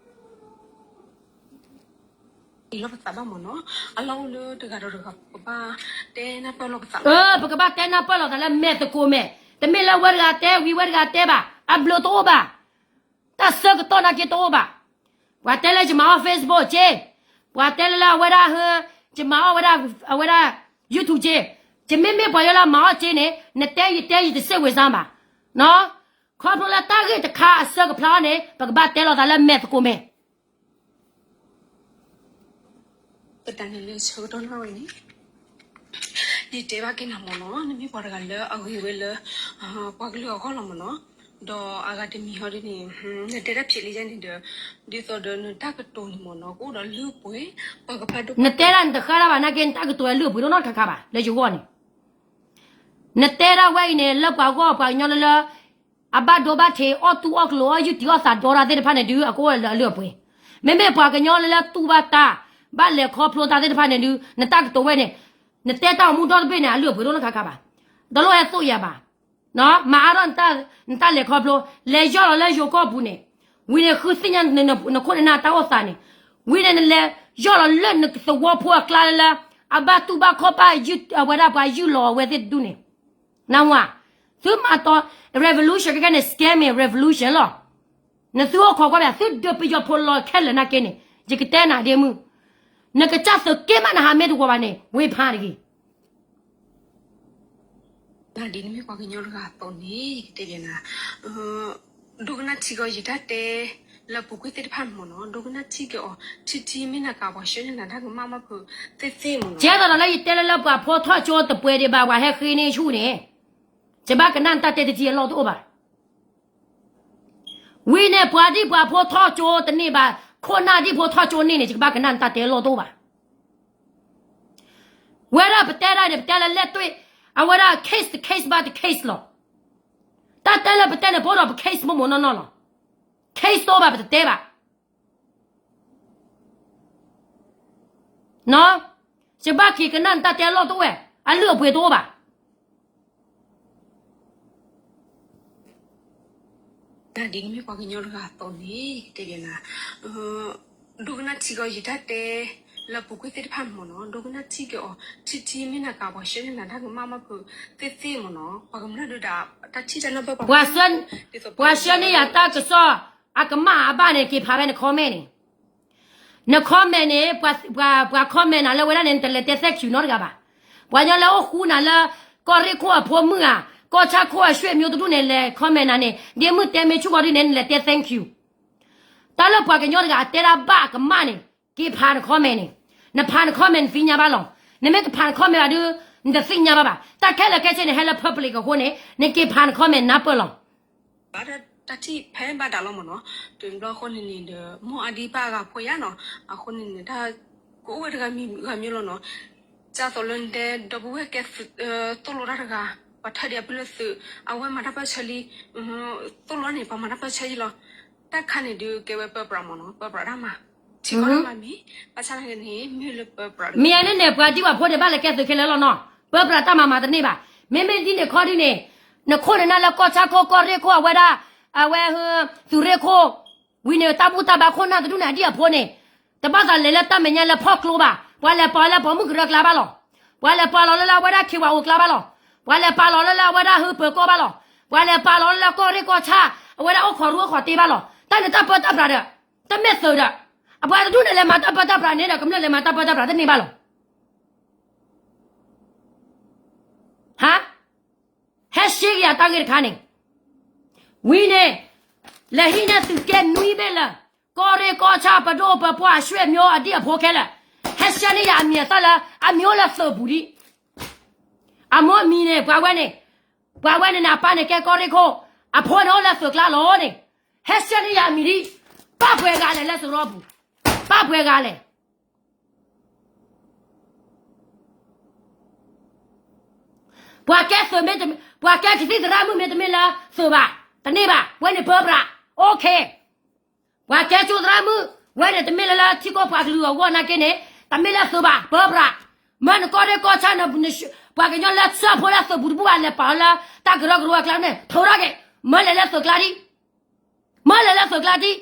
ပသးဘၣ်မ့ၢ်နီၤ, အလီၢ်အိၣ်လၢတဂၤဒီးတဂၤ ပကဘၣ်တဲနၢ်ပၢၢ်လီၤပသး, ပကဘၣ်တဲနၢ်ပၢၢ်လိာ်သးလၢမဲာ်သကိးမဲာ်, တမ့ၢ်လၢဝဲတဂၤတဲဝံၤ ဝဲတဂၤတဲဘၣ်, အဘျုးတအိၣ်ဘၣ်, တၢ်ဆၢကတီၢ်နာ်က့တအိၣ်ဘၣ်. ပှၤတဲလၢယမၤအီၣ် Facebook က့, ပှၤတဲလၢလၢအဝဲဒၣ်, ယမၤအီၣ်ဝဲဒၣ်, အဝဲဒၣ် YouTube က့, ယမ့မ့ၢ်ပှၤလၢလၢအမၤအီၣ်က့န့ၣ် နတဲယတဲယတစ့ၣ်ဝ့ၤစၢ်ဘၣ်, နီၤ. ခီဖျိလၢတၢ်ဂ့ၢ်တခါအဆၢကဖျါန့ၣ် ပကဘၣ်တဲလိာ်သးလၢမဲာ်သကိးမဲာ် ပတၢ်န့ၣ်လၢဆၢကတီၢ်န့ၣ်ဝဲန့ၣ်, ယတဲဘၣ်က့ၤနၤမ့ၢ်နီၤ, နမ့ၢ်ပှၤတဂၤလၢအဂ့ၤဝဲလၢ ပှၤကလုာ်အဂီၢ်လီၤမ့ၢ်နီၤ, ဒီးအဂၤတမံၤဟီဒ်န့ၣ် နတဲတၢ်ဖျိးလံယဲန့ၣ်ဒီး, ဒ်သိးဒီးနတၢ်ကတိၤန့ၣ်မ့ၢ်နီၤ ကအိၣ်ဒီးလုၢ်ပှ့ၤ, ပှၤကဖးဒိၣ် နတဲဒၣ်နတဃၣ်ဒၣ်ဘၣ်နာ်က့ နတၢ်ကတိၤအလုၢ်အပှ့ၤဒိၣ်နီတခါခါဘၣ် လၢယဂီၢ်န့ၣ် နတဲဒၣ်ဝဲအံၤန့ၣ် လၢပှၤဂီၢ်ပှၤကညီလၢလၢ အဘၣ်ဒိဘၣ်ထံး အီၣ်တူၢ်အီၣ်ကျိၤ အီၣ်ယုၢ်တံၢ်အီၣ်သးဒီတၢ်သ့ၣ်တဖၣ်န့ၣ်ဒုး အကအိၣ်လၢအလုၢ်အပှ့ၤ, မ့မ့ၢ်ပှၤကညီလၢလၢတူၢ်ဘၣ်တၢ် ဘၣ်လဲၤခီဖျိတၢ်သ့ၣ်တဖၣ်န့ၣ်ဒုး နတၢ်ကတိၤဝဲန့ၣ်, နတဲတၢ်အိၣ်မူဒီတဘ့ၣ်န့ၣ် အလုၢ်အပှ့ၤဒိၣ်နီတခါခါဘၣ်, တလိၣ်ဟဲသိၣ်ယၤဘၣ်, မၤအါထီၣ်နတၢ်လဲၤခီဖျိ လဲၤယီၢ်လီၤလၢယိၤကီၢ်ပူၤန့ၣ်, ဝံၤန့ၣ်ဃုသ့ၣ်ညါနခိၣ်နနၢ်တၢ်အိၣ်သးန့ၣ်, ဝံၤန့ၣ်နလဲၤယီၢ်လီၤလၢနသဝီဖိအကျါလၢလၢ အဘၣ်တူၢ်ဘၣ်ခီၣ်ဘၣ် အဝဲဒၣ်ပှၤယုၢ်လီၤအဝဲသ့ၣ်တဒူၣ်န့ၣ် နဝၤ, သုမၤတီ revolution ခဲကဲန့ၣ် scam န့ၣ် revolution လီၤ. နသုအိၣ်ခိးကွၢ်ဖဲ သုဒုးပယီၤဖိလီၤခဲလၢာ်နာ်က့န့ၣ် ယကတဲနၤဒ့မုၣ်, နကစၢ်သုးက့မးနဟးမ့ၢ်တဝီၤဘၣ်န့ၣ် ဝ့ဖးတဂ့ၤ. ဒ်နမ့ၢ်ပှၤကညီတဂၤအသိးန့ၣ် ယကတဲယဲနၤ ဒိကနၣ်ထံက့ၤအီၤ ယတၢ်တဲလၢပူၤကွံာ်သ့ၣ်တဖၣ်န့ၣ်မ့ၢ်နီၤ, ဒိကနၣ်ထံက့ၤအီၤ ထံထံမ့ၢ်နကပှၤဆှၢန့ၢ်နၤတၢ်ကမၣ်ဘၣ်ဖုးသ့ၣ်သ့ၣ်မ့ၢ်နီၤ. ကဲသိးဒီးလၢယတဲလၢလၢပှၤဖိထီၣ်ကၠိတပှဲၤဒံးဘၣ် ပှၤဟဲဃ့န့ၢ်ဆူၣ်န့ၣ်, ယဘၣ်ကနၣ်နတၢ်တဲတထံအလီၢ်တအိၣ်ဘၣ်. ဝံၤန့ၣ် ပှၤဒ်ပှၤဖိထီၣ်ကၠိတန့ၢ်ဘၣ်, ခိၣ်နၢ်ဒ်ဖိထီၣ်ကၠိန့ၢ်န့ၣ် ယကဘၣ်ကနၣ်နတၢ်တဲအလီၢ်တအိၣ်ဘၣ်. ဝဲဒၣ်ပတဲဒၣ်န့ၣ် ပတဲလၢလဲၣ်တွ့ၣ်, အဝဲဒၣ် case တ case ဘၣ်တ case လီၤ. တၢ်တဲလၢပတဲန့ၣ် ပအိၣ်ဒီးပ case မိၢ်မိၢ်နီၢ်နီၢ်လီၤ. case တအိၣ်ဘၣ် ပတတဲဘၣ်. နီၤ, ယဘၣ်က့ၤကနၣ်နတၢ်တဲအလီၢ်တအိၣ်ဝဲ, အလုၢ်အပှ့ၤတအိၣ်ဘၣ်. ဒ်နမ့ၢ်ပှၤကညီတဂၤအသိးန့ၣ် တဲဒ်လဲၣ်, ဒိကနၣ်ထံက့ၤအီၤယတၢ်တဲလၢအပူၤကွံာ်သ့ၣ်တဖၣ်မ့ၢ်နီၤ, ဒိကနၣ်ထံက့ၤအီၤ ထံထံမ့ၢ်နၤကး ပှၤဆှၢန့ၢ်နၤတၢ်ကမၣ်ဘၣ်ဖုးသ့ၣ်သ့ၣ်မ့ၢ်နီၤ, ပှၤကမျၢၢ်ဒုးဒၣ် တၢ်ထံၣ်တၢ်နၢ်ပၢၢ်ပှၤ ပှၤဆှၢန့ၢ်ယၤတၢ်ကစီၣ် အကမၣ်အဘၣ်န့ၣ် က့ၤဖးဖဲန comment န့ၣ်, န comment န့ၣ် ပှၤ comment နၤလၢဝဲဒၣ်န့ၣ် နတလဲၤတဲ thank you နီတဂၤဘၣ်. ပှၤကညီလၢအိၣ်ဃူနၤလၢ ကီၢ်ရ့ၣ်ခိၣ်အဖိမုၣ်ဧါ, ကီၢ်ဆၣ်ခိၣ်အဆွေမျိုးတဒူၣ်န့ၣ် လဲၤ comment နၤန့ၣ် ဒ့မုၣ်တဲမ့ၢ်ဆူၣ်ကီးဒ်န့ၣ် နလဲၤတဲ thank you. တၢ်လၢပှၤကညီတဂၤအတဲတၢ်ဘၣ်အကမၣ်န့ၣ် က့ၤဖးန comment န့ၣ်, နဖးန comment နသ့ၣ်ညါဘၣ်လီၤ. နမ့ၢ်တဖးန comment ဘၣ်ဒုး နတသ့ၣ်ညါဘၣ်ဘၣ်. တၢ်ခဲလၢာ်ခဲဆ့န့ၣ် ဟဲလၢ public အဃိန့ၣ် နက့ၤဖးန comment နၢ်ပၢၢ်လီၤ. ဘၣ်တၢ်ထံၣ်ဖဲဘၣ်ဒၣ်လီၤမ့ၢ်နီၤ, တုၤဘျီအဃိန့ၣ်န့ၣ်ဒီး မိၢ်အဒံပၢ်အဂၤဖိယါနီၤ, အဃိန့ၣ်န့ၣ် တၢ်ကအိၣ်ဝဲတဂၤမံၤဂၤမံၤလီၤနီၤ, ဒ်သိးလၢနတဲဒီပုၢ်ဝဲၢ်ကဲ သိၣ်လိတၢ်တဂၤ, ပှၤထၢဒံးအပုၢ်လၢသုး, အဝဲမၤတၢ်ပၢၢ်ဆၢလံ, သိၣ်လိန့ၣ် ပှၤမၤတၢ်ပၢၢ်ဆၢယံလီၤ. တၢ်ခါန့ၣ်ဒုးကဲဝဲပၢပြးမ့ၢ်နီၤ, ပၢပြးတၢ်မၤ, ထံကီၢ်တၢ်မၤမံၤ, ဘၣ်ဆၣ်န့ၣ်မ့ၢ်လၢပၢပြး မ့ၢ်အန့ၣ်န့ၣ် ပှၤဒံပှၤဖိန့ၣ် ဘၣ်လဲၤကဲသုးခဲလၢာ်လီၤနီၤ, ပၢပြးတၢ်မၤမၤတန့ၢ်ဘၣ်. မ့မ့ၢ်ဒ်န့ၣ်ခီဒုးန့ၣ် နခိၣ်နနၢ်လၢကီၢ်ဆၣ်ခိၣ် ကီၢ်ရ့ၣ်ခိၣ် အဝဲဒၣ်, အဝဲ သုးရ့ၣ်ခိၣ်, ဝံၤန့ၣ် တၢ်ဘူၣ်တၢ်ဘါခိၣ်နၢ်တဒူၣ်န့ၣ် အဒံၣ်အဖိန့ၣ်, တဘၣ်သးလဲၤလၢတၢ်မဲာ်ညါလၢဖီၣ်ကျိဘၣ်, ပှၤလဲၤပာ်လၢပိာ်မုၣ်ကရၢကျါဘၣ်လီၤ. ပှၤလဲၤပာ်လီၤလၢလၢအဝဲဒၣ် ခ့ဝါအိၣ်ကျါဘၣ်လီၤ. ပှၤလဲၤပာ်လီၤလၢလၢအဝဲဒၣ်ဟုပၢၤကီၢ်ဘၣ်လီၤ. ပှၤလဲၤပာ်လီၤလၢလၢကီၢ်ရ့ၣ်ကီၢ်ဆၣ် အဝဲဒၣ်အိၣ်ခိးရူအိၣ်ခိးတ့ဘၣ်လီၤ. တၢ်န့ၣ်တၢ်ပၢတၢ်ပြးဒီး, တမ့ၢ်သုးဒီး, အပှၤတဒူၣ်န့ၣ်လဲၤမၤတၢ်ပၢတၢ်ပြးန့ၣ်ဒီး ကမျၢၢ်လဲၤမၤတၢ်ပၢတၢ်ပြးတန့ၢ်ဘၣ်လီၤ. ဟါ, ဟဲရှဲက့ၤယၤတၢ်ဂ့ၢ်တခါန့ၣ်, ဝံၤန့ၣ်, လဲၤဟံးန့ၢ်သုးက့နွံဘ့ၣ်လၢာ်, ကီၢ်ရ့ၣ်ကီၢ်ဆၣ်ပဒိၣ်ပပှၢ်အဆွေမျိုးအဒံၣ်အဖိခဲလၢာ်, ဟဲရှဲန့ၢ်ယၤအမံၤအသၣ်လၢ အမံၤအိၣ်လၢသုးပူၤဒံး. အမိၢ်အမံၤန့ၣ် ပှၤဝဲန့ၣ်, ပှၤဝဲန့ၣ်န့ၣ် အပၢ်န့ၣ်ကဲကီၢ်ရ့ၣ်ခိၣ်, အဖိန့ၣ်အိၣ်လၢသုးကျါလီၤန့ၣ်, ဟဲရှဲန့ၢ်ယၤအမံၤဒံး, ဘၣ်ပှဲၤဂၤလဲၣ်လၢစရီပူၤ, ဘၣ်ပှဲၤဂၤလဲၣ်. ပှၤကဲသုးမ့ၢ်တ, ပှၤကဲကသံၣ်သရၣ်မုၣ်မ့ၢ်တမ့ၢ်လၢသုးဘၣ်, တန့ၢ်ဘၣ်, ဝဲန့ၣ်ပၢပြး, OK. ပှၤကဲကၠိသရၣ်မုၣ်, ဝဲန့ၣ်တမ့ၢ်လၢလၢထံကီၢ်ပှၤကလုာ်အဂီၢ်နာ်က့န့ၣ်, တမ့ၢ်လၢသုးဘၣ်, ပၢပြး. မ့ၢ်နကီၢ်ရ့ၣ်ကီၢ်ဆၣ်န့ၣ်, ပှၤကညီလၢဆှၢဖိလၢသုးပူၤတဘူၣ်ဘၣ် လဲၤပာ်လၢတၢ်ကရၢကရိအကျါန့ၣ် ထိးထီၣ်က့ၤ, မ့ၢ်လဲၤလၢသုးကျါဒံး, မ့ၢ်လဲၤလၢသုးကျါဒံး.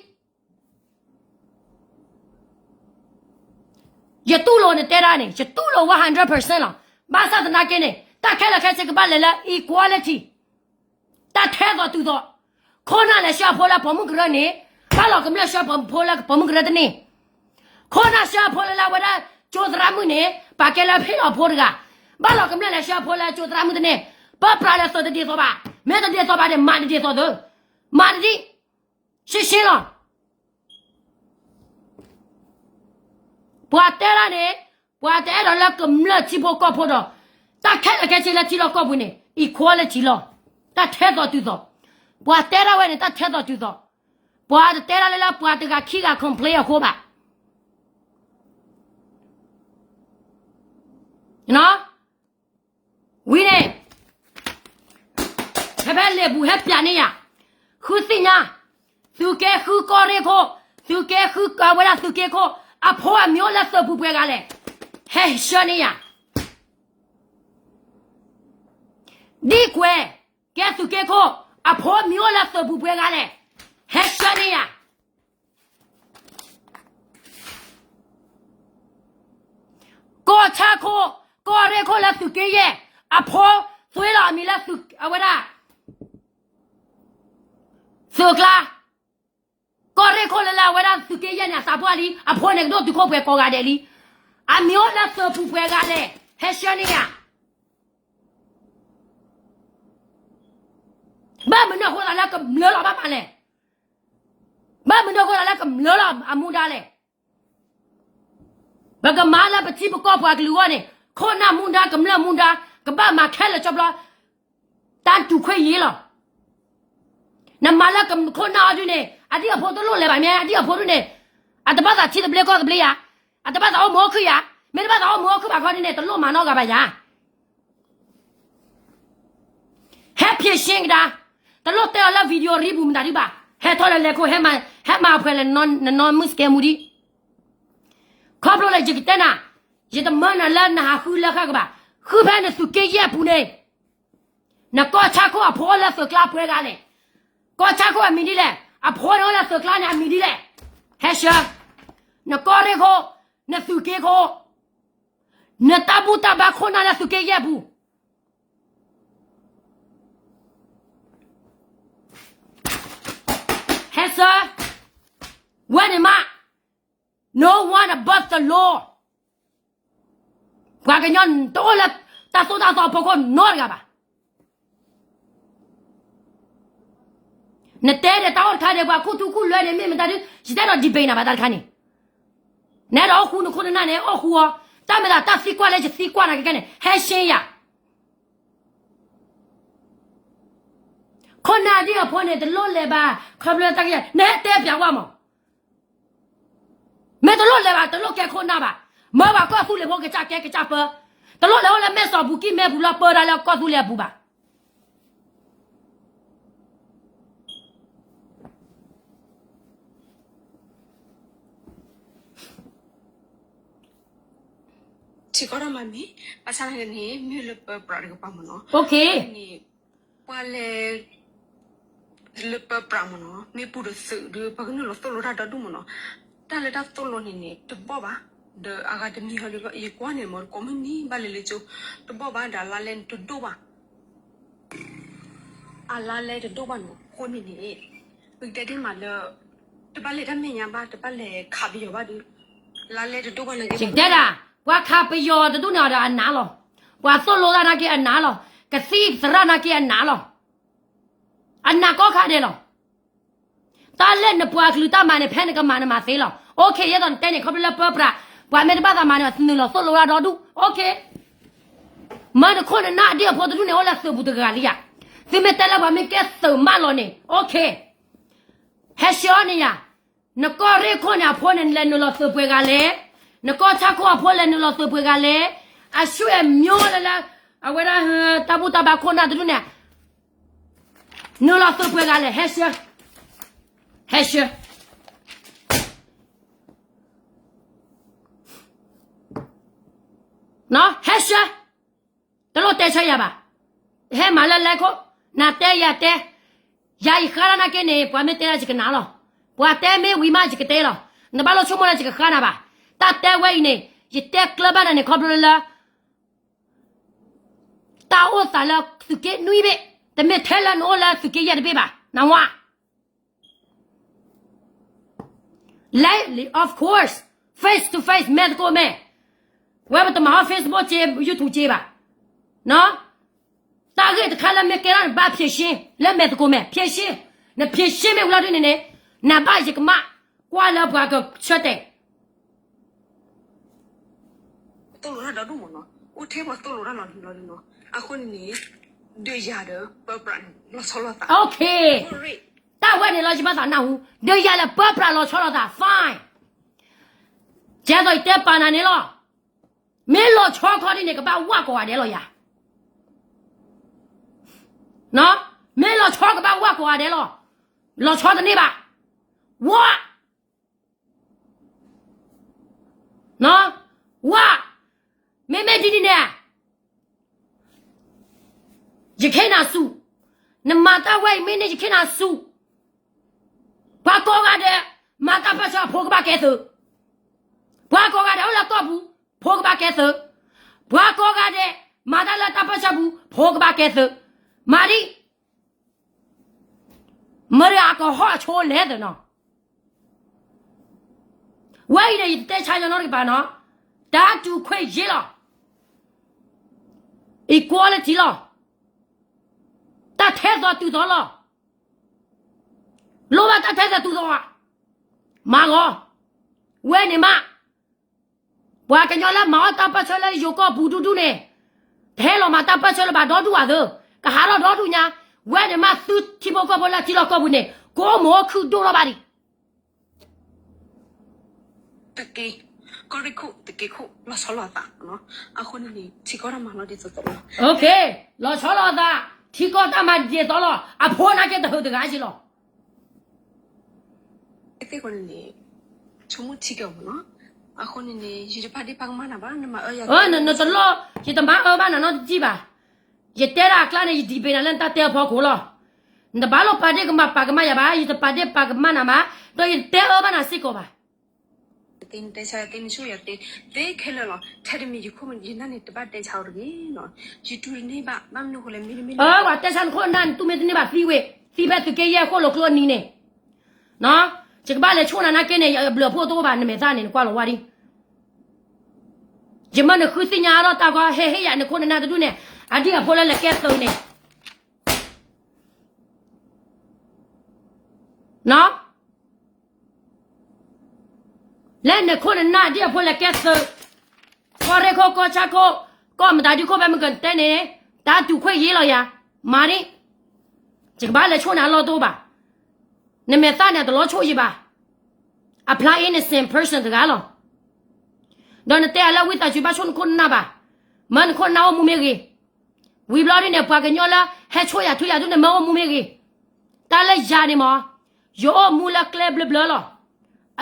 ယတူၢ်လိာ်နတဲဒၣ်န့ၣ်, ယတူၢ်လိာ်ဝဲ hundred percent လီၤ. ဘၣ်ဆၣ်သနာ်က့န့ၣ် တၢ်ခဲလၢာ်ခဲဆ့ကဘၣ်လဲၤလၢ equality, တၢ်ထဲသိးတုၤသိး. ခိၣ်နၢ်လဲၤဆှၢအဖိလၢပိာ်မုၣ်ကရၢန့ၣ်, ဘၣ်လီၤကမျၢၢ်ဆှၢဖိလၢပိာ်မုၣ်ကရၢတန့ၢ်. ခိၣ်နၢ်ဆှၢအဖိလၢလၢအဝဲဒၣ်ကၠိသရၣ်မုၣ်န့ၣ် ပာ်ကဲလၢဖ့ၣ်လီၤဖိတဂၤ, ဘၣ်လီၤကမျၢၢ်လဲၤဆှၢအဖိလၢကၠိသရၣ်မုၣ်တန့ၢ်. ပၢပြးဒီးသုးတဒ်သိးဘၣ်, မ့ၢ်တဒ်သိးဘၣ်န့ၣ် မၤတဒ်သိးသု, မၤတဒ်, ရှင်းရှင်းလီၤ. ပှၤတဲဒၣ်န့ၣ်, ပှၤတအဲၣ်ဒိးလၢကမျၢၢ်ထံဖိကီၢ်ဖိဒီး, တၢ်ခဲလၢာ်ခဲဆ့လၢထံလီၢ်ကီၢ်ပူၤန့ၣ် equality လီၤ. တၢ်ထဲသိးတုၤသိး. ပှၤတဲဒၣ်ဝဲန့ၣ် တၢ်ထဲသိးတုၤသိး. ပှၤတတဲဒၣ်လၢလၢပှၤတဂၤခံဂၤ complain အဃိဘၣ်. ဝံၤန့ၣ်, ဟဲဖဲလံာ်ပူၤဟဲပျးန့ၢ်ယၤ, ဃုသ့ၣ်ညါ, သုးက့ဃုကီၢ်ရ့ၣ်ခိၣ်, သုးက့ဃုကဝဲဒၣ်သုးက့ခိၣ်, အဖိအမံၤအိၣ်လၢသုးပူၤပှဲၤဂၤလဲၣ်, ဟဲဆှၢန့ၢ်ယၤ. ဒ်ကွဲ, ကဲသုးက့ခိၣ်, အဖိအမံၤအိၣ်လၢသုးပူၤပှဲၤဂၤလဲၣ်, ဟဲဆှၢန့ၢ်ယၤ. ကီၢ်ဆၣ်ခိၣ်, ကီၢ်ရ့ၣ်ခိၣ်လၢသုးက့ယဲၢ်, အဖိသွ့လီၤအမံၤလၢအဝဲဒၣ် သုးကျါ, ကီၢ်ရ့ၣ်ခိၣ်လၢလၢအဝဲဒၣ်သုးက့ယဲၢ်န့ၣ် အသးပှၢ်လံ, အဖိန့ၣ်ကဒိၣ်တုာ်ခိၣ်ပှဲၤကိးဂၤဒဲးလံ, အမံၤအိၣ်လၢသုးပူၤပှဲၤဂၤလဲၣ်, ဟဲဆှၢန့ၢ်ယၤ. ဘၣ်မနုၤအဃိသးလၢကမျၢၢ်လီၤဘၣ်မးလဲၣ်. ဘၣ်မနုၤအဃိသးလၢကမျၢၢ်လီၤအမူဒါလဲၣ်. ပကမၤလၢပထံပကီၢ်ပှၤကလုာ်အဂီၢ်န့ၣ်, ခိၣ်နၢ်မူဒါ ကမျၢၢ်မူဒါ, ကဘၣ်မၤခဲလၢာ်ကၠီဘျီ, တၢ်တူၢ်ခွဲးယာ်လီၤ. နမၤလၢခိၣ်နၢ်အီၤဒုန့ၣ် အဒံၣ်အဖိတလိၣ်လဲၤဘၣ်မ့ၢ် အဒံၣ်အဖိဒုန့ၣ်, အတဘၣ်သးထံသဘျ့ကီၢ်သဘျ့ယၤ, အတဘၣ်သးအိၣ်မုာ်အိၣ်ခုၣ်ယၤ, မ့ၢ်တဘၣ်သးအိၣ်မုာ်အိၣ်ခုၣ်ဘၣ်ခီဒုန့ၣ် တလိၣ်မၤနီတဂၤဘၣ်ယၤ. ဟဲဖံးရှင်းကဒါ, တလိၣ်တဲအီၤလၢ video ရံပူၤမတၤဒုဘၣ်, ဟဲထီၣ်လၢလဲၤခိၣ်, ဟဲမၤအဖှဲးလၢနနီၢ်မုၢ်စကဲမူဒံး. ခီဖျိလၢယကတဲနၤ, ယတမၢနၤလၢနဟးဃုလၢဃၣ်ကဘၣ်, ဃုဖဲနသုးက့ယဲၢ်ပူၤန့ၣ်, နကီၢ်ဆၣ်ခိၣ်အဖိအိၣ်လၢသုးကျါပှဲၤဂၤလဲၣ်. ကီၢ်ဆၣ်ခိၣ်အမံၤဒ်လဲၣ်, အဖိန့ၣ်အိၣ်လၢသုးကျါန့ၣ်အမံၤဒ်လဲၣ်. ဟဲဆှၢ, နကီၢ်ရ့ၣ်ခိၣ်, နသုးက့ခိၣ်, နတၢ်ဘူၣ်တၢ်ဘါခိၣ်နၢ်လၢသုးက့ယဲၢ်ပူၤ ဟဲဆှၢ, ဝဲန့ၣ်မး, no one above the law. ပှၤကညီတအိၣ်လၢတၢ်သိၣ်တၢ်သီအဖီခိၣ်နီတဂၤဘၣ်. နတဲဒီးတၢ်အိၣ်တခါဒီးပှၤခူသူၣ်ခူလွဲန့ၣ် မ့ၢ်မတၤဒုး ယတဲဒီး debate နၤဘၣ်တၢ်တခါန့ၣ်, နအဲၣ်ဒိးအိၣ်ဃူနခိၣ်နနၢ်န့ၣ် အိၣ်ဃူအီၤ, တၢ်မ့ၢ်သးတၢ်သံကွၢ်လၢယသံကွၢ်နၤကကဲန့ၣ် ဟဲရှင်းယၤ ခိၣ်နၢ်ဒ်အဖိန့ၣ် တလိၣ်လဲၤဘၣ်, ခီဖျိတၢ်ကယဲၢ် နဟဲတဲပျးဝဲမး, မ့ၢ်တလိၣ်လဲၤဘၣ် တလိၣ်ကဲခိၣ်နၢ်ဘၣ်, မၢပှၤကီၢ်သူလ့ၤဖိကစၢ်ကဲကစၢ်ပၢ, တလိၣ်လဲၤအိၣ်လၢမဲၢ်စီၤပူၤကံၢ်မဲပူၤလီၤ ပၢတၢ်လၢကီၢ်သူလ့ၤအပူၤဘၣ်. ထံကီၢ်တၢ်မၤမ့ၢ် ဘၣ်ဆၣ်န့ၣ် မ့ၢ်လၢပၢပြးတကပၤမ့ၢ်နီၤ, န့ၣ် ပှၤလဲၤ လၢပၢပြးမ့ၢ်နီၤ မ့ၢ်ပူၤဒီးသုးဒီး ပှၤကနုာ်လီၤသိၣ်လိတၢ်ဒီဒူၣ်မ့ၢ်နီၤ, တၢ်လၢတၢ်သိၣ်လိန့ၣ်န့ၣ် တဘီၣ်ဘၣ်, ဒီးအဂၤတမံၤဟီဒီး ယကွၢ်န့ၣ်မ့ၢ် ကိးမုၢ်နံၤဘၣ်လဲၤလၢကၠိ, တဘီၣ်ဘၣ်ဒီးအလါလဲန့ၣ်တဒိၣ်ဘၣ် အလါလဲတဒိၣ်ဘၣ်နီၤ, အဃိန့ၣ်န့ၣ် ပကတဲဒ်မးလၢ တဘၣ်လဲၤတၢ်မဲာ်ညါဘၣ် တဘၣ်လဲၤခးပယီၤဘၣ်ဒီး လါလဲတဒိၣ်ဘၣ်နာ်က့ ယကတဲဒၣ်, ပှၤခးပယီၤတဒူၣ်န့ၣ်အီၤဒီးအနးလီၤ, ပှၤသိၣ်လိတၢ်နာ်က့အနးလီၤ, ကသံၣ်သရၣ်နာ်က့အနးလီၤ, အနးကီခါဒဲးလီၤ. တၢ်လၢနပှၤကလုာ်တၢ်မၤန့ၣ် ဖဲနကမၤနမၤသ့လီၤ. OK, ယဲသိးနတဲန့ၣ် ခီဖျိလၢပၢပြး ပှၤမ့ၢ်တဘၣ်သးမၤန့ၣ် နုာ်လီၤသိၣ်လိတၢ်ဒီဒူၣ် OK. မၢနခိၣ်နနၢ်ဒ်အဖိတဒူၣ်န့ၣ် အိၣ်လၢသုးပူၤတဂၤလံယၤ, သုမ့ၢ်တဲလၢပှၤမ့ၢ်ကဲသုးမးလီၤန့ၣ် OK. ဟဲဆှၢအီၤန့ၣ်ယၤ, နကီၢ်ရ့ၣ်ခိၣ်န့ၣ်အဖိန့ၣ် လဲၤနုာ်လီၤသုးပှဲၤဂၤလဲၣ်, နကီၢ်ဆၣ်ခိၣ်အဖိလဲၤနုာ်လီၤသုးပှဲၤဂၤလဲၣ်, အဆူၣ်အဲၣ်မျိလၢလၢ အဝဲဒၣ် တၢ်ဘူၣ်တၢ်ဘါခိၣ်နၢ်တဒူၣ်န့ၣ် နုာ်လီၤသုးပှဲၤဂၤလဲၣ် ဟဲဆှၢ, ဟဲဆှၢ, ဟဲဆှၢ, တလိၣ်တဲဆၢယၤဘၣ်, ဟဲမၤလၢလဲခိၣ်, နတဲယၤတဲ, ယၤယဃါတၢ်နာ်က့န့ၣ် ပှၤမ့ၢ်တဲဒၣ်ယကနၣ်လီၤ, ပှၤတဲမ့ၢ်ဝံၤမးယကတဲလီၤ, နဘၣ်လိၣ်ဆိကမိၣ်လၢယကဃါနၤဘၣ်, တၢ်တဲဝဲအံၤန့ၣ် ယတဲကျၢၢ်ဘၣ်နၤန့ၣ် ခီဖျိလၢ တၢ်အိၣ်သးလၢသုးက့နွံဘ့ၣ်, တမ့ၢ်ထဲလၢနအိၣ်လၢသုးက့ယဲၢ်တဘ့ၣ်ဘၣ်, နဝါ လဲ of course, face to face, မဲာ်သကိးမဲာ်, ဝဲပတမၤအီၤ Facebook က့ YouTube က့ဘၣ်, တၢ်ဂ့ၢ်တခါလၢမ့ၢ်ကဲထီၣ်န့ၣ် ဘၣ်ဖြေရှင်း လၢမဲာ်သကိးမဲာ် ဖြေရှင်း, နဖြေရှင်းမ့ၢ်ဝံၤလီၤဒ်န့ၣ်န့ၣ်, နဘၣ်ယကမၣ်, ကွၢ်လၢပှၤကဆၢတဲာ် သိၣ်လိတၢ်ဒီဒူၣ်မ့ၢ်နီၤ, အိၣ်ထဲပှၤသိၣ်လိတၢ်လီၤလီၤလီၤနီၤ, အဃိန့ၣ်န့ၣ် ဒီးယၤဒီးပၢပြးန့ၣ် လီၤဆီလိာ်သး, တၢ်ဝဲန့ၣ်လီၤ ယဘၣ်သးနၢ်ဟူ, ဒီးယၤလၢပၢပြးလီၤဆီလိာ်သး fine, ကဲသိးယတဲပာ်နၤန့ၣ်လီၤ, မ့ၢ်လီၤဆီခီဒ်န့ၣ် ကဘၣ်ဝၣ်ကိးဂၤဒဲးလီၤယၤ, မ့ၢ်လီၤဆီကဘၣ်ဝၣ်ကိးဂၤဒဲးလီၤ, လီၤဆီတန့ၢ်ဘၣ်, ဝၣ် ဝၣ်, မ့မ့ၢ်ဒ်န့ၣ်န့ၣ်, ယခ့နၤဆူၣ်, နမၤတၢ်ဝဲအံၤမ့ၢ်န့ၢ်ယခ့နၤဆူၣ်, ပှၤကိးဂၤဒဲး မၤတၢ်ပၢဆှၢအဖိကဘၣ်ကဲသုး, ပှၤကိးဂၤဒဲးအိၣ်လၢကီၢ်ပူၤ ဖိကဘၣ်ကဲသုး, ပှၤကိးဂၤဒဲး မၤတၢ်လၢတၢ်ပၢဆှၢပူၤ ဖိကဘၣ်ကဲသုး, မၤဒ် မတၤအကဟီၣ်အဆိလဲၣ်သနီၤ, ဝဲအံၤန့ၣ် ယတတဲဆါညီနီတကပၤနီၤ, တၢ်တူၢ်ခွဲးယ့လီၤ, equality လီၤ, တၢ်ထဲသိးတုၤသိးလီၤ, လိၣ်ဘၣ်တၢ်ထဲသိးတုၤသိးဧါ, မၤဂီၤ, ဝဲန့ၣ်မး ပှၤကညီလၢမၤအီၣ်တၢ်ပၢဆှၢလၢယိၤကီၢ်ပူၤဒူဒူန့ၣ်, တဟဲလီၤမၤတၢ်ပၢဆှၢလၢၤဘၣ်ဒီဒူၣ်ဘၣ်သၢ, ကဟးထီၣ်ဒီဒူၣ်ညါ, ဝဲန့ၣ်မးသုထံဖိကီၢ်ဖိလၢထံလီၢ်ကီၢ်ပူၤန့ၣ် ကအိၣ်မုာ်အိၣ်ခုၣ်ဒိၣ်ထီၣ်ဘၣ်ဒံး, တက့ၢ်, ကီၢ်ရ့ၣ်ခိၣ်တက့ၢ်ခိၣ် လီၤဆီလိာ်သး, အဃိန့ၣ်န့ၣ် ထံကီၢ်တၢ်မၤလီၤဒ်သိးသိးလီၤ, လီၤဆီလိာ်သး, ထံကီၢ်တၢ်မၤဒ်သိးလီၤ, အဖိနာ်က့တဟုးတဂၤက့လီၤ သ့ၣ်ဃီန့ၣ်န့ၣ် ဆိကမိၣ်ထံက့ၤအီၤမ့ၢ်နီၤ, အဃိန့ၣ်န့ၣ် ယတပာ်ဒ့ၣ်ပာ်ကမၣ်နၤဘၣ်, နမၤအၢယၤ, နတလီၢ်, ယတမၤအၢဘၣ်နၤနီတစံၣ်ဘၣ်. ယတဲဒၣ်အကျါန့ၣ် ယဒံးဘ့ၣ်နၤလၢနတၢ်တဲအဖီခိၣ်လီၤ. နတဘၣ်လိၣ်ပာ်ဒ့ၣ်ကမၣ်ပာ်ကမၣ်ယၤဘၣ်, ယတပာ်ဒ့ၣ်ပာ်ကမၣ်နၤဘၣ်, ဒီးယတတဲအၢဘၣ်နၤစ့ၢ်ကီးဘၣ်. တဲဆါတဲနဆိၣ်ယၤတဲ, တဲခဲလၢာ်လီၤ, ထဲတမံၤယခိၣ်ယနၢ်န့ၣ် တဘၣ်တဲဆါအီၤတဂ့ၤနီၤ, ယတူၢ်တန့ၢ်ဘၣ်, ဘၣ်မနုၤဃိလဲၣ်, မ့တမ့ၢ်လၢ ပှၤတဲဆါနခိၣ်နၢ်န့ၣ် တူၢ်မ့ၢ်တန့ၢ်ဘၣ်သံဝဲ, သံဖဲသုးက့ယဲၢ်ဃိၣ်လိာ်ကျိအနံၤန့ၣ် ယကဘၣ်လဲၤဆိၣ်နၤနာ်က့န့ၣ် ယဘျုးအဖှိၣ်တအိၣ်ဘၣ်, နမဲာ်သၣ်န့ၣ် နကွၢ်လီၤဝါဒံး. ယမၢနဃုသ့ၣ်ညါအါထီၣ်တၢ်ကီ, ဟဲဟ့ၣ်ယၤနခိၣ်နနၢ်တဒူၣ်န့ၣ်, အဒံၣ်အဖိလၢလဲၤကဲသုးန့ၣ် လၢနခိၣ်နနၢ်ဒ်အဖိလဲၤကဲသုး, ကီၢ်ရ့ၣ်ခိၣ်, ကီၢ်ဆၣ်ခိၣ်, ကီၢ်မတၤဒုခိၣ် ဖဲမကတဲန့ၣ်, တၢ်တူၢ်ခွဲးယ့လီၤယၤ, မၤဒ်, ယကဘၣ်လဲၤဆိၣ်နၤအလီၢ်တအိၣ်ဘၣ်. နမဲာ်သၣ်န့ၣ် တလီၤဆိၣ်ယဘၣ်. အဖျါ innocent person တဂၤလီၤ. ဒီးနတဲအလၢဝံသးစူၤဘၣ်ဆိၣ်နခိၣ်နနၢ်ဘၣ်, မၢနခိၣ်နနၢ်အိၣ်မူမ့ၢ်ဂ့ၤ. ဝံၤဘျီဒ်န့ၣ် ပှၤကညီလၢဟဲဆိၣ်ယၤထုယၤဒုန့ၣ် မၢအိၣ်မူမ့ၢ်ဂ့ၤ. တၢ်လၢယၤန့ၣ်မး, ယအိၣ်မူလၢကျဲဘျၢဘျၢလီၤ.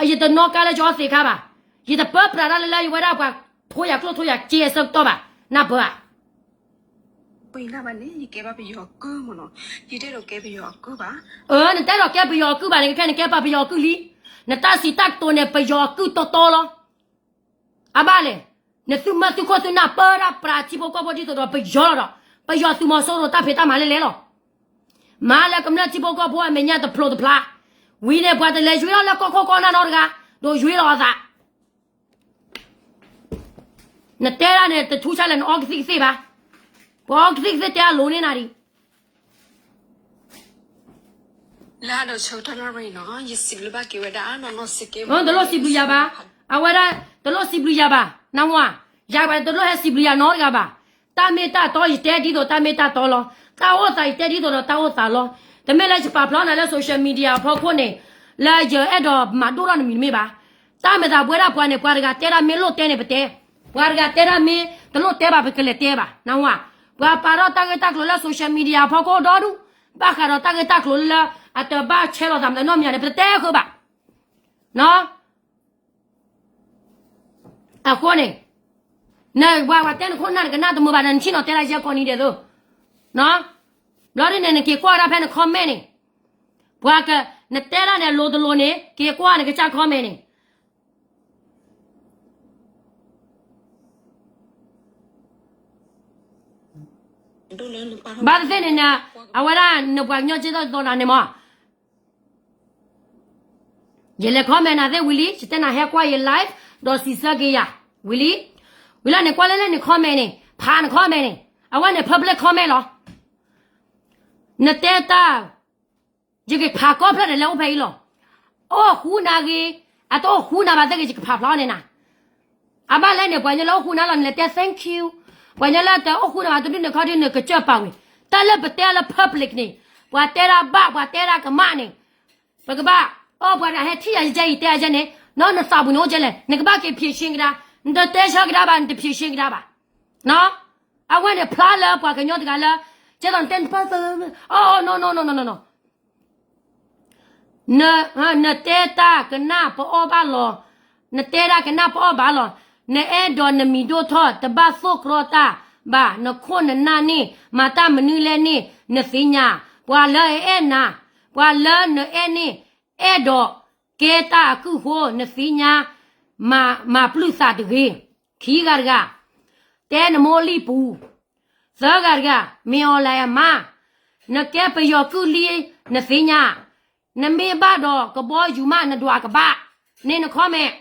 ယတနီၣ်ကါလၢယအီသံးခါဘၣ်. ယတပၢပြးတၢ်လၢလၢယဝဲဒၣ်ပှၤထိယၤကျိၣ်ထိယၤစ့အဆၢကတီၢ်ဘၣ်, နၢ်ပၢၢ်ဧါ. ပနၢ်ဘၣ်န့ၣ် ယကဲဘၣ်ပယီၤအကုၢ်မးနီၤ, ယတအဲၣ်ဒိးကဲပယီၤအကုၢ်ဘၣ်. အၢ နတအဲၣ်ဒိးကဲပယီၤအကုၢ်ဘၣ်န့ၣ် ခဲနကဲပှၤပယီၤအကုၢ်လံ. နတၢ်စံးတၢ်ကတိၤန့ၣ် ပယီၤအကုၢ်တီတီလီၤ. အဘၣ်လဲၣ်, နသုမၢသုခိၣ်သုနၢ်ပၢဒၣ်ပြးထံဖိကီၢ်ဖိဒ်သိးဒီးပယီၤလီၤဒီး, ပယီၤသုးမီၤစိရိၤတၢ်ဖံးတၢ်မၤလဲၣ်လဲၣ်လီၤ. မၤလၢကမျၢၢ်ထံဖိကီၢ်ဖိအမဲာ်ညါတဖျိးတဖျါ, ဝံၤန့ၣ် ပှၤတလဲၤယွ့ထီၣ်လၢကီၢ်ခိၣ်ကီၢ်နၢ်နီတဂၤ, ဒီးယွ့လီၤအသး နတဲဒၣ်န့ၣ် တထူဆါလဲၣ် နအီကသံၣ်ကသ့ၣ်ဘၣ်. ပှၤအီကသံၣ်ကသ့ၣ်တဲအလိၤန့ၢ်နၤဒံး. လၢအဒိးဆၢကတီၢ်နီၣ်ရံၣ်နီၤ ယစံးဘျုးဘၣ်က့ၤဝဲဒၣ်နီၢ်နီၢ်စ့ၢ်ကီး, တလိၣ်စံးဘျုးယၤဘၣ်. အဝဲဒၣ် တလိၣ်စံးဘျုးယၤဘၣ်, နဝၤ, ယၤဘၣ်တလိၣ်ဟဲစံးဘျုးယၤနီတဂၤဘၣ်. တၢ်မ့ၢ်တၢ်တီယတဲဒ်သိးတၢ်မ့ၢ်တၢ်တီလီၤ. တၢ်အိၣ်သးယတဲဒ်သိးဒီးတၢ်အိၣ်သးလီၤ. တမ့ၢ်လၢယပာ်ဖျါနၤလၢ social media အဖီခိၣ်န့ၣ်, လၢယအဲၣ်ဒိးမၤဒိၣ်ထီၣ်နမံၤတမ့ၢ်ဘၣ်. တၢ်မ့ၢ်သးပဝဲဒၣ်ပှၤန့ၣ် ပှၤတဂၤတဲဒၣ်မ့ၢ်လိၣ်တဲန့ၣ်ပတဲ, ပှၤတဂၤတဲဒၣ်မ့ၢ်တလိၣ်တဲဘၣ် ပကလဲၤတဲဘၣ်, နဝၤ. ပှၤပာ်ထီၣ်တၢ်ဂ့ၢ်တၢ်ကျိၤလၢ social media အဖီခိၣ်ဒီဒူၣ်, ဘၣ်ဃးဒီးတၢ်ဂ့ၢ်တၢ်ကျိၤလၢအတဘၣ်ဆဲးလီၤသးမတနီတမံၤန့ၣ် ပတတဲဃုာ်ဘၣ်. အဃိန့ၣ်, နပှၤပှၤတဲနခိၣ်နၢ်နကနၣ်တမုာ်ဘၣ်ဒီး နဆ့ၣ်နီၤတဲဒၣ်ယဲၢ်ကီၢ်နံၤဒဲးသိး, ဘျီဒ်န့ၣ် နက့ၤကွၢ်ဝဲဒၣ်ဖဲန comment န့ၣ်, ပှၤက, နတဲဒၣ်န့ၣ် အလိၤတလိၤန့ၣ် က့ၤကွၢ်နကစၢ် comment န့ၣ် ဘၣ်သ့ၣ်သ့ၣ်န့ၣ်, အဝဲဒၣ်နပှၤကညီက့ၤသီသီနၤန့ၣ်မး, ယလဲၤ comment နၤသ့ၣ်ဝံၤလံ, ယတဲနၤဟဲကွၢ်ယ live ဒီးစံးဆၢက့ၤယၤ, ဝံၤလံ, ဝံၤလၢနကွၢ်လၢလၢန comment န့ၣ်, ဖးန comment န့ၣ်, အဝဲန့ၣ် public comment လီၤ. နတဲတၢ်, ယကဖးကိးဖျၢၣ်န့ၣ်လၢအိၣ်ဖဲအံၤလီၤ. အိၣ်ဃူနၤဂ့ၤ, အတအိၣ်ဃူနၤဘၣ်သ့ၣ်ဂ့ၤ ယကဖးဖျါန့ၢ်နၤ. အဘၣ်လဲၣ်န့ၣ် ပှၤကညီလၢအိၣ်ဃူနၤလီၤ နလဲၤတဲ thank you, ပှၤကညီလၢတအိၣ်ဃူနၤဘၣ်တဒူၣ်န့ၣ်ခီဒ်န့ၣ် ကစၢၢ်ပာ်ဝံၤ, တၢ်လၢပတဲလၢ public န့ၣ်, ပှၤတဲဒၣ်ဘၣ် ပှၤတဲဒၣ်ကမၣ်န့ၣ်, ပကဘၣ်, အိၣ်ပှၤတဂၤဟဲထံၣ်ယၤယကဲအံၤတဲအကဲန့ၣ်, နီၢ်နသးပူၤန့ၣ်အိၣ်ကဲလဲၣ်, နကဘၣ်က့ၤဖြေရှင်းကဒါ, နတတဲဆၢကဒါဘၣ် နတဖြေရှင်းကဒါဘၣ်. အဝဲန့ၣ်ဖျါလၢပှၤကညီတဂၤလၢ, ကဲသိးနတဲနပၢ်သၢ, အိၣ်, နတဲတၢ်ကနၣ်ပအီၣ်ဘၣ်လီၤ, နတဲတၢ်ကနၣ်ပအီၣ်ဘၣ်လီၤ, နအဲၣ်ဒိးနမံၤဒိၣ်ထီၣ် တဘၣ်သိၣ်တြီတၢ်ဘၣ်, နခိၣ်နနၢ်န့ၣ် မၤတၢ်မနုၤလဲၣ်န့ၣ် နသ့ၣ်ညါ, ပှၤလၢအအဲၣ်နၤ, ပှၤလၢနအဲၣ်န့ၣ်, အဲၣ်ဒိးကဲတၢ်အကုၢ်အဃိ နသ့ၣ်ညါ, မၤပျုၢ်သးတဂ့ၤ, ခံဂၤတဂၤ, တဲနမိၢ်လံၣ်ပူၤ သၢဂၤတဂၤ, မ့ၢ်အီၤလဲၣ်အမါ, နကဲပယီၤကုၢ်လံ, နသ့ၣ်ညါ, နမ့ၢ်ဘၣ်ဒီးကဘီယူၤမး နဒွးကဘၣ်, န့ၣ်န comment,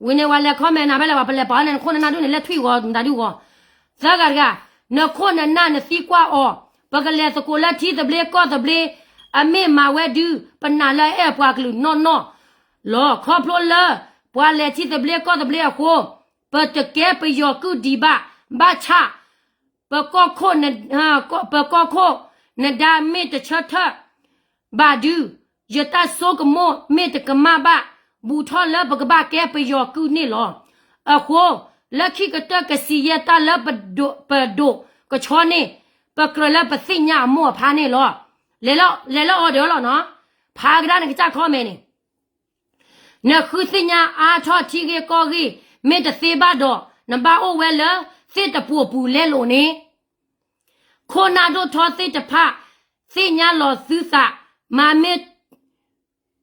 ဝံၤန့ၣ် ပှၤလဲၤ comment နၤဖဲလဲၣ်, ပှၤပလဲၤပာ်အီၤန့ၣ် နခိၣ်နနၢ်ဒူၣ်န့ၣ် လဲၤထွံၣ်ဂီၤမတၤဒူၣ်ဂီၤ, သၢဂၤတဂၤ, နခိၣ်နနၢ်နသံကွၢ်အီၤ, ပကလဲၤသကိးလၢထံသဘျ့ကီၢ်သဘျ့, အမ့ၢ်မၤဝဲဒုး ပနာ်လၢအအဲၣ်ပှၤကလုာ်နီၢ်နီၢ်လီၤ. ခီဖျိလၢ ပှၤလဲၤထံသဘျ့ကီၢ်သဘျ့အဃိ, ပတကဲပယီၤကုၢ်ဒံးဘၣ်, ဘၣ်ဆၣ် ပကီၢ်ခိၣ်, ပကီၢ်ခိၣ်နဒါမ့ၢ်တဆၢထၢၣ်ဘၣ်ဒုး, ယတၢ်ဆိကမိၣ်မ့ၢ်တကမၣ်ဘၣ်, ဘူးထီၣ်လၢပကဘၣ်ကဲပယီၤကုၢ်န့ၣ်လီၤ. အဃိ, လၢခံကတၢၢ်ကစံးယဲၢ်တၢ်လၢပဒိး, ပဒိးကဆီန့ၣ်, ပကြၢးလၢပသ့ၣ်ညါအမိၢ်အဖါန့ၣ်လီၤ. လဲၤလၢ, လဲၤလၢ order လီၤနီၤ, ဖးကဒါနကစၢ် comment န့ၣ် နဃုသ့ၣ်ညါအါထီၣ်ထံဂ့ၢ်ကီၢ်ဂ့ၢ်, မ့ၢ်တသ့ဘၣ်ဒီး နဘၣ်အိၣ်ဝဲလၢသ့ၣ်တပူၤအပူၤလဲလိာ်န့ၣ် ခိၣ်နၢ်ဒိၣ်ထီသ့ၣ်တဖၣ် သ့ၣ်ညါလီၤသုသး မၤမ့ၢ်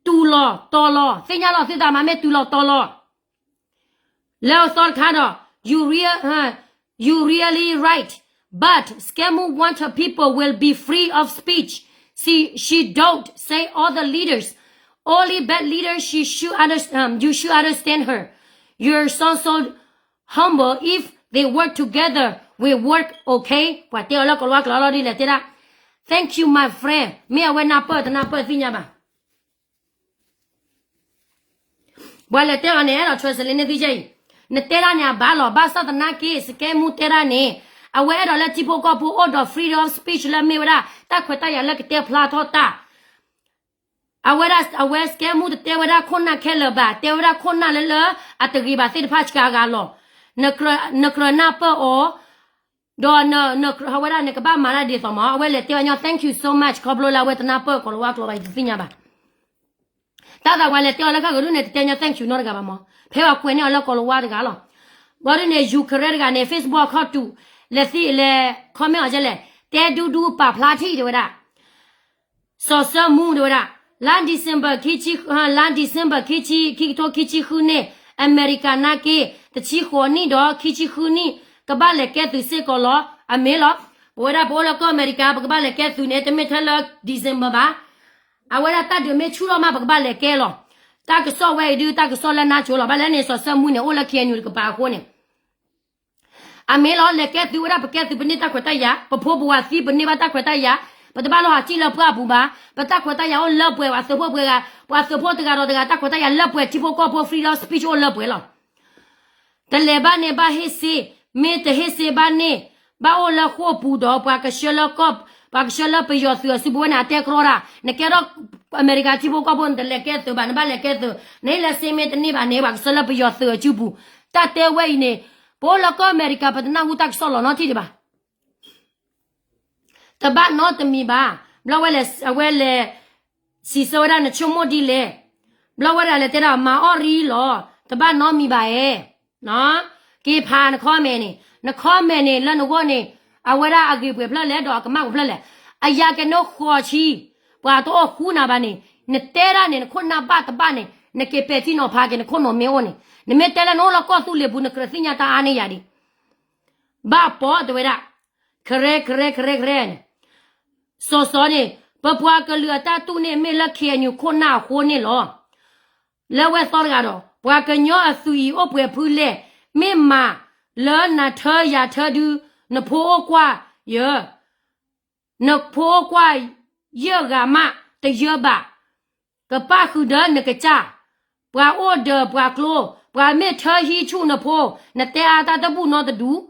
တူၢ်လီၤတီၤလီၤ, သ့ၣ်ညါလီၤသုသး မၤမ့ၢ်တူၢ်လီၤတီၤလီၤ. လၢအသီတခါဒီး you real, uh, you really right, but scammer want her people will be free of speech. She, she don't say all the leaders. Only bad leaders, she should understand, um, you should understand her. Your son so humble, if they work together, we work okay. ပှၤတဲအီၤလၢကီၤလၤဝါကျိာ်လီၤဒ်လဲၣ်တဲဒၣ်. Thank you, my friend. မ့ၢ်အဝဲနၢ်ပၢၢ်တနၢ်ပၢၢ်သ့ၣ်ညါဘၣ်. ပှၤလဲၤတဲအီၤန့ၣ် အဲၣ်ဒိး translate န့ၢ်သုကဲအံၤ, နတဲဒၣ်န့ၣ်အဘၣ်လီၤ. ဘၣ်ဆၣ်သနာ်က့ စကဲမူတဲဒၣ်န့ၣ် အဝဲအဲၣ်ဒိးလၢထံဖိကီၢ်ဖိအိၣ်ဒီး freedom of speech လၢမ့ၢ်ဝဲဒၣ် တၢ်ခွဲးတၢ်ယာ်လၢကတဲဖျါထီၣ်တၢ်. အဝဲဒၣ် အဝဲစကဲမူတတဲဝဲဒၣ်ခိၣ်နၢ်ခဲလၢာ်ဘၣ်, တဲဝဲဒၣ်ခိၣ်နၢ်လၢလၢအတဂ့ၤဘၣ်သ့ၣ်တဖၣ်စှၤဂၤလီၤ. နကြၢးနၢ်ပၢၢ်အီၤ ဒီးနကြၢးဝဲဒၣ်နကဘၣ်မၤတၢ်ဒ်သိးမး, အဝဲလဲၤတဲဝဲညီ thank you so much ခီဖျိလၢအဝဲတနၢ်ပၢၢ်ကီၤလၤဝါကျိာ်ဘၣ် ယတသ့ၣ်ညါဘၣ်. တၢ်သးပှၤလဲၤတဲအီၤလၢခါကဒုန့ၣ် တတဲညီ thank you နီတဂၤဘၣ်မး, ဖဲပှၤကွဲးန့ၢ်အီၤလၢကီၤလၤဝါတဂၤလီၤ. ဘျီဒုန့ၣ် Ukraine တဂၤန့ၣ် Facebook အခီၣ်တူာ် လဲၤသံလဲၤ comment အီၤကဲလဲၣ်, တဲဒူဒူပာ်ဖျါထံၣ်တဲဝဲဒၣ် စီၤစၢမူတဲဝဲဒၣ်, လါ December ခံဆံ, လါ December ခံဆံ, ခံကထိခံဆံဃုန့ၣ် အမဲရကၤနာ်က့ တဆံဃိးနံၣ်ဒီးခံဆံဃုနံၣ် ကဘၣ်လဲၤကဲသုးစ့ၢ်ကီးလီၤ. အမ့ၢ်လီၤ. ပဝဲဒၣ်ပအိၣ်လၢကီၢ်အမဲရကၤ ပကဘၣ်လဲၤကဲသုးန့ၣ် တမ့ၢ်ထဲလၢ December ဘၣ်. အဝဲဒၣ်တၢ်ဒုးမ့ၢ်ဆူၣ်ထီၣ်မး ပကဘၣ်လဲၤကဲလီၤ. တၢ်ကစီၣ်ဝဲအံၤဒု တၢ်ကစီၣ်လၢနါကိၤလီၤ. ဘၣ်လဲၣ်န့ၣ် စီၤစၢမူန့ၣ် အိၣ်လၢ K N U တကပၤအဃိန့ၣ် အမ့ၢ်လီၤ လဲၤကဲသုးဝဲဒၣ် ပကဲသုးပန့ၢ်တၢ်ခွဲးတၢ်ယာ်, ပဖိပဝၤသံပန့ၢ်ဘၣ်တၢ်ခွဲးတၢ်ယာ်, ပတဘၣ်လီၤဟးစံၣ်လၢပှၢ်အပူၤဘၣ်, ပတၢ်ခွဲးတၢ်ယာ်အိၣ်လၢပှဲၤ, ပှၤသုးဖိပှဲၤဂၤ, ပှၤသုးဖိတဂၤဒီးတဂၤ တၢ်ခွဲးတၢ်ယာ်လၢပှဲၤ, ထံဖိကီၢ်ဖိ freedom speech အိၣ်လၢပှဲၤလီၤ. တလဲၤဘၣ်န့ၣ်ဘၣ်ဟ့ၣ်စ့, မ့ၢ်တဟ့ၣ်စ့ဘၣ်န့ၣ်, ဘၣ်အိၣ်လၢဃိာ်ပူၤဒီး ပှၤကဆှၢလၢကီၢ်, ပှၤကဆှၢလၢပယီၤသုးအစုပူၤဝဲန့ၣ် အတဲကြီတၢ်, နကဲထီၣ်အမဲရကၤထံဖိကီၢ်ဖိ နတလဲၤကဲသုးဘၣ်, နဘၣ်လဲၤကဲသုး, နဟ့ၣ်လၢစ့မ့ၢ်တန့ၢ်ဘၣ်န့ၣ် ပှၤကဆှၢလၢပယီၤသုးအစုပူၤ, တၢ်တဲဝဲအံၤန့ၣ်, ပအိၣ်လၢကီၢ်အမဲရကၤ ပတနၢ်ဟူတၢ်ကစီၣ်လီၤနီတထံၣ်ဒံးဘၣ်. တဘၣ်နီတမံၤဘၣ်. ဘျီဝဲလဲၤ, အဝဲလဲၤစံးဆၢဝဲဒၣ် နဆိကမိၣ်ဒ်လဲၣ်. ဘျီဝဲဒၣ်လဲၤတဲဒၣ် မၤအီၣ်ရံလီၤ, တဘၣ်နီတမံၤဘၣ်ဧါ. က့ၤဖးန comment န့ၣ်, န comment န့ၣ် လၢနဂီၢ်န့ၣ်, အဝဲဒၣ်အဂ့ၤပှဲၤဖျၢၣ်လဲၣ် ဒီးအကမၣ်ပှဲၤဖျၢၣ်လဲၣ်. အယၤကနိဃိးဆံ, ပှၤတအိၣ်ဃူနၤဘၣ်န့ၣ်, နတဲဒၣ်န့ၣ် နခိၣ်နၢ်ဘၣ်တဘၣ်န့ၣ် နက့ၤပဲာ်ထံနီၤဖးက့ၤ နခိၣ်နူာ်မ့ၢ်အိၣ်န့ၣ်, နမ့ၢ်တဲလၢနအိၣ်လၢကီၢ်သူလ့ၤပူၤ နကြၢးသ့ၣ်ညါတၢ်အါန့ၢ်ယၤဒံး ဘၣ်ပိာ်တဲဝဲဒၣ်, ကရဲ ကရဲ ကရဲ ကရဲန့ၣ်, စီၤစီၤန့ၣ်, ပပှၤကလုာ်အတၢ်တူၢ်န့ၣ်မ့ၢ်လၢ K N U ခိၣ်နၢ်အဃိန့ၣ်လီၤ. လၢဝဲသီတဂၤဒီး, ပှၤကညီအသွံၣ်အံၤအိၣ်ပှဲၤဖုလဲၣ်, မ့ၢ်မၤလၢနထၢယၤထၢဒု, နဖိအိၣ်ကွၢ်ယၢ, နဖိအိၣ်ကွၢ်ယဲၢ်ဂၤမးတယၢဘၣ်. ကပၣ်ဃုာ်ဒီးနကစၢ်, ပှၤအိၣ်ဒီးပှၤကျိ, ပှၤမ့ၢ်ထၢဟံးဆူၣ်နဖိ, နတဲအါတၢ်တဘူၣ်နီတဒူၣ်,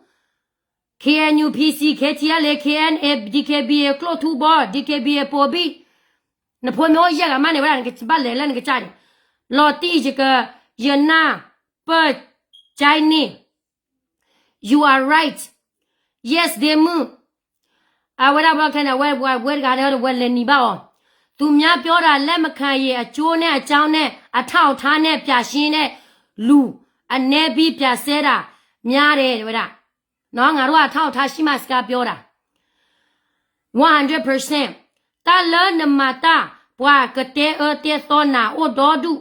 K N U, P C, K T L A, K N A, D K B A ကျိၣ်ထူဘီ, D K B A ပိဘံၣ်, နဖိမ့ၢ်အိၣ်ယဲၢ်ဂၤမးန့ၣ်ဝဲဒၣ် နကဘၣ်လဲၤလၢနကစၢ်န့ၣ်, လီၤတံၢ်ယက, ယနၢ်ပၢၢ်, ကၠဲန့ၣ် You are right. Yes, ဒ့မုၣ်, အဝဲဒၣ်ဘျီခဲန့ၣ် အဝဲဝဲတဂၤဒီး ဝဲလဲၤနံၤဘၣ်အီၤ, သူများပြောတာ လက်မခံရင် အကျိုးနဲ့အကြောင်းနဲ့ အထောက်အထားနဲ့ ပြရှင်းတဲ့လူ အနည်းပြီး ပြဆဲတာများတယ် တဲဝဲဒၣ်. ငါတို့က အထောက်အထားရှိမှ စကားပြောတာ. One hundred percent. တၢ်လၢနမၤတၢ် ပှၤကတဲအၢတဲသီနၤအိၣ်ဒီဒူၣ်,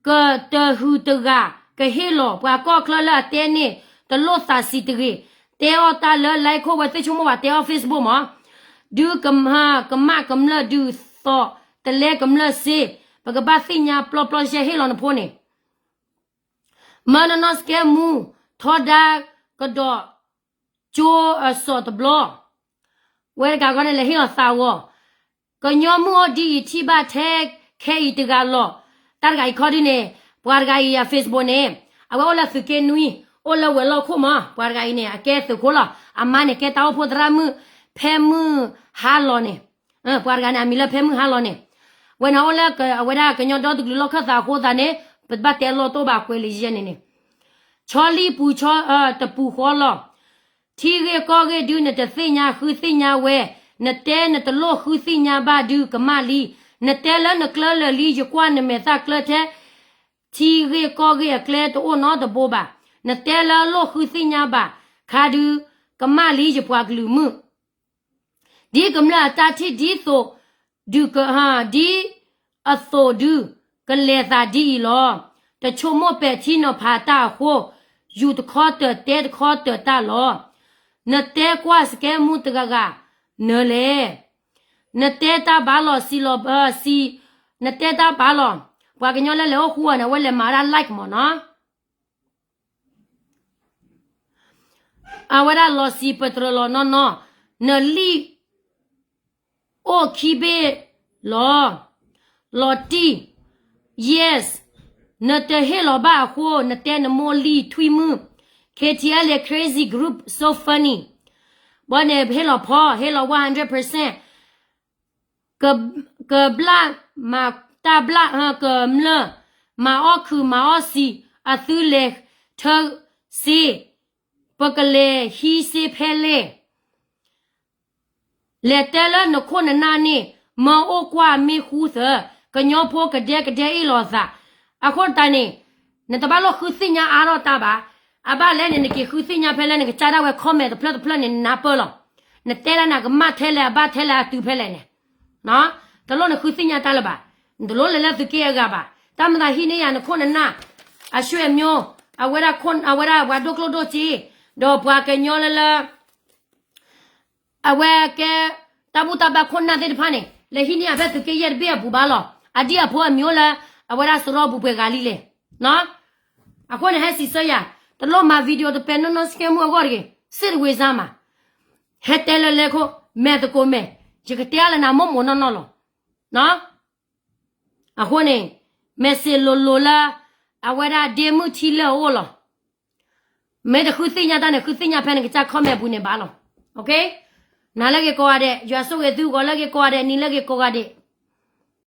ကတဟုတဂၤ ကဟ့ၣ်လီၤ ပှၤကီၢ်ချၢလၢအတဲန့ၣ် တလိၣ်သးစံးတဂ့ၤ, တဲအီၣ်တၢ်လၢ line ခိၣ်ဝဲသ့ၣ်ဆိကမိၣ်ဘၣ် တဲအီၣ် Facebook မး, ဒုးကမၢ်ကမျၢၢ်ဒုးသီး တလဲကမျၢၢ်စ့, ပကဘၣ်သ့ၣ်ညါပျီပျီရှဲရှဲဟ့ၣ်လီၤနဖိန့ၣ် မၢနနီၢ်စကဲမူ ထီဒါကဒီး ကၠိအစီၤတဘျီ, ဝဲတဂၤဃီန့ၣ် လဲၤဟ့ၣ်အီၤသးဂီၤ, ကညီမုၣ်အိၣ်ဒ်အံၤ ထံၣ်ဘၣ်ထဲခဲအံၤတဂၤလီၤ. တၢ်တဂၤအံၤခီဒုန့ၣ်, ပှၤတဂၤအံၤအ Facebook န့ၣ်, အဝဲအိၣ်လၢသုးက့နွံ, အိၣ်လၢဝဲၤလီၢ်ခိၣ်မး, ပှၤတဂၤအံၤန့ၣ် အကဲသုးခိၣ်လီၤ. အမါန့ၣ် ကဲတၢ်အိၣ်ဖှိၣ်သရၣ်မုၣ် ဖဲမုၢ်ဟါလီၤန့ၣ်, ပှၤတဂၤန့ၣ် အမံၤလၢဖဲမုၢ်ဟါလီၤန့ၣ်, ဝဲန့ၣ်အိၣ်လၢအဝဲဒၣ်ကညီဒီတကလုာ်လီၢ်ခၢၣ်သးအဃိသတးန့ၣ်, ပတဘၣ်တဲလီၢ်တိၢ်ဘၣ်ကွဲးလံာ်ယဲန့ၣ်န့ၣ်, ဆီလံပူၤဆီတပူၤဃီလီၤ. ထံဂ့ၢ်ကီၢ်ဂ့ၢ်ဒုးနတသ့ၣ်ညါဃုသ့ၣ်ညါဝဲ, နတဲနတလိၣ်ဃုသ့ၣ်ညါဘၣ်ဒုးကမၣ်လံ. နတဲလၢနကျၢၢ်လၢာ်လံ ယကွၢ်နမဲာ်သၣ်ကျၢၢ်ထဲ, ထံဂ့ၢ်ကီၢ်ဂ့ၢ်အကျဲတအိၣ်နီတဘိဘၣ်. နတဲလၢလိၣ်ဃုသ့ၣ်ညါဘၣ်, ခါဒုးကမၣ်လံယပှၤကလုာ်မုၣ် ဒ်ကမျၢၢ်အတၢ်ထံၣ်ဒ်သိး, ဒုးက, ဒ်အသိးဒုးကလဲၤသးဒ်အံၤလီၤ. တဆိကမိၣ်ပဲာ်ထံနီၤဖးတၢ်အဃိ, ယူၤတခီတၢၤတဲတခီတၢၤတၢ်လီၤ. နတဲကွၢ်စကဲမူတဂၤဂၤနၢၤလဲၣ်. နတဲတၢ်ဘၣ်လီၤစံလီၤ, စံ, နတဲတၢ်ဘၣ်လီၤ. ပှၤကညီလၢလဲၤအိၣ်ဃူအီၤန့ၣ် အဝဲလဲၤမၤဝဲဒၣ် like မ့ၢ်နီၤ. အဝဲဒၣ်လီၤစံးပတြၢၤလီၤနီၢ်နီၢ်, နလံၣ်အိၣ်ခံဘ့ၣ်လီၤ, လီၤတံၢ်, yes, နတဟ့ၣ်လီၤဘၣ်အဃိ နတဲနမိၢ်လံၣ်ထွံၣ်မုၣ်, K T L crazy group so funny, ဘီန့ၣ်ဟ့ၣ်လီၤဖီ, ဟ့ၣ်လီၤ one hundred percent, ကဘျၣ်မၤတၢ်ဘျၣ်, ကမျၢၢ်မၤအီၣ်ခုးမၤအီၣ်စံး, အသုလဲၤထၢစ့, ပကလဲၤဟံးစ့ဖဲလဲၣ်. လဲၤတဲလၢနခိၣ်နနၢ်န့ၣ်, မၢအိၣ်ကွၢ်မ့ၢ်ဃူသၢ, ကညီဖိကဒဲကဒဲအ့ၣ်လိာ်သး. အဃိတးန့ၣ်, နတဘၣ်လိၣ်ဃုသ့ၣ်ညါအါထီၣ်တၢ်ဘၣ်. အဘၣ်လဲၣ်န့ၣ် နက့ၤဃုသ့ၣ်ညါဖဲလဲၣ် နကစၢ်ဒၣ်ဝဲ comment တဖျၢၣ်တဖျၢၣ်န့ၣ် နနၢ်ပၢၢ်လီၤ. နတဲလၢနကမၣ်ထဲလဲၣ် အဘၣ်ထဲလဲၣ် အတုၤဖဲလဲၣ်န့ၣ် တလိၣ်နဃုသ့ၣ်ညါတၢ်လၢၤဘၣ်. နတလိၣ်လဲၤလၢသုးက့အဂၤဘၣ်. တၢ်မၤသးဟံးန့ၢ်ယၤနခိၣ်နနၢ်, အဆွေမျိုး, အဝဲဒၣ်, အဝဲဒၣ်ပှၤဒိၣ်ကျိၣ်ဒိၣ်စ့, ဒီးပှၤကညီလၢလၢ အဝဲကဲတၢ်ဘူၣ်တၢ်ဘါခိၣ်နၢ်သ့ၣ်တဖၣ်န့ၣ် လဲၤဟံးန့ၢ်ယၤဖဲသုးက့ယဲၢ်တဘ့ၣ်အပူၤဘၣ်လီၤ. အဒံၣ်အဖိအမံၤအိၣ်လၢ အဝဲဒၣ်စရီပူၤပှဲၤဂၤလံလဲၣ်. အဃိန့ၣ်ဟဲစံးဆၢယၤ, တလိၣ်မၤ video တပဲနီၢ်နီၢ် စကဲမူအဂီၢ်တဂ့ၤ, စ့ၣ်တဝ့ၤစါမး, ဟဲတဲလၢလဲၤခိၣ်, မဲာ်သကိးမဲာ်, ယကတဲအါလၢနၤမိၢ်မိၢ်နီၢ်နီၢ်လီၤ. အဃိန့ၣ်, မဲာ်စ့လိၤလိၤလၢ အဝဲဒၣ်ဒ့မုၢ်ထံလၢအအိၣ်လီၤ. မ့ၢ်တဃုသ့ၣ်ညါတၢ်န့ၣ် ဃုသ့ၣ်ညါဖဲနကစၢ် comment ပူၤန့ၣ်ဘၣ်လီၤ. နၤလၢဂ့ၤကိးဂၤဒဲး, ယွၤဆိၣ်ဂ့ၤသုဂီၤလၢဂ့ၤကိးဂၤဒဲး, နံၤလၢဂ့ၤကိးဂၤဒဲး.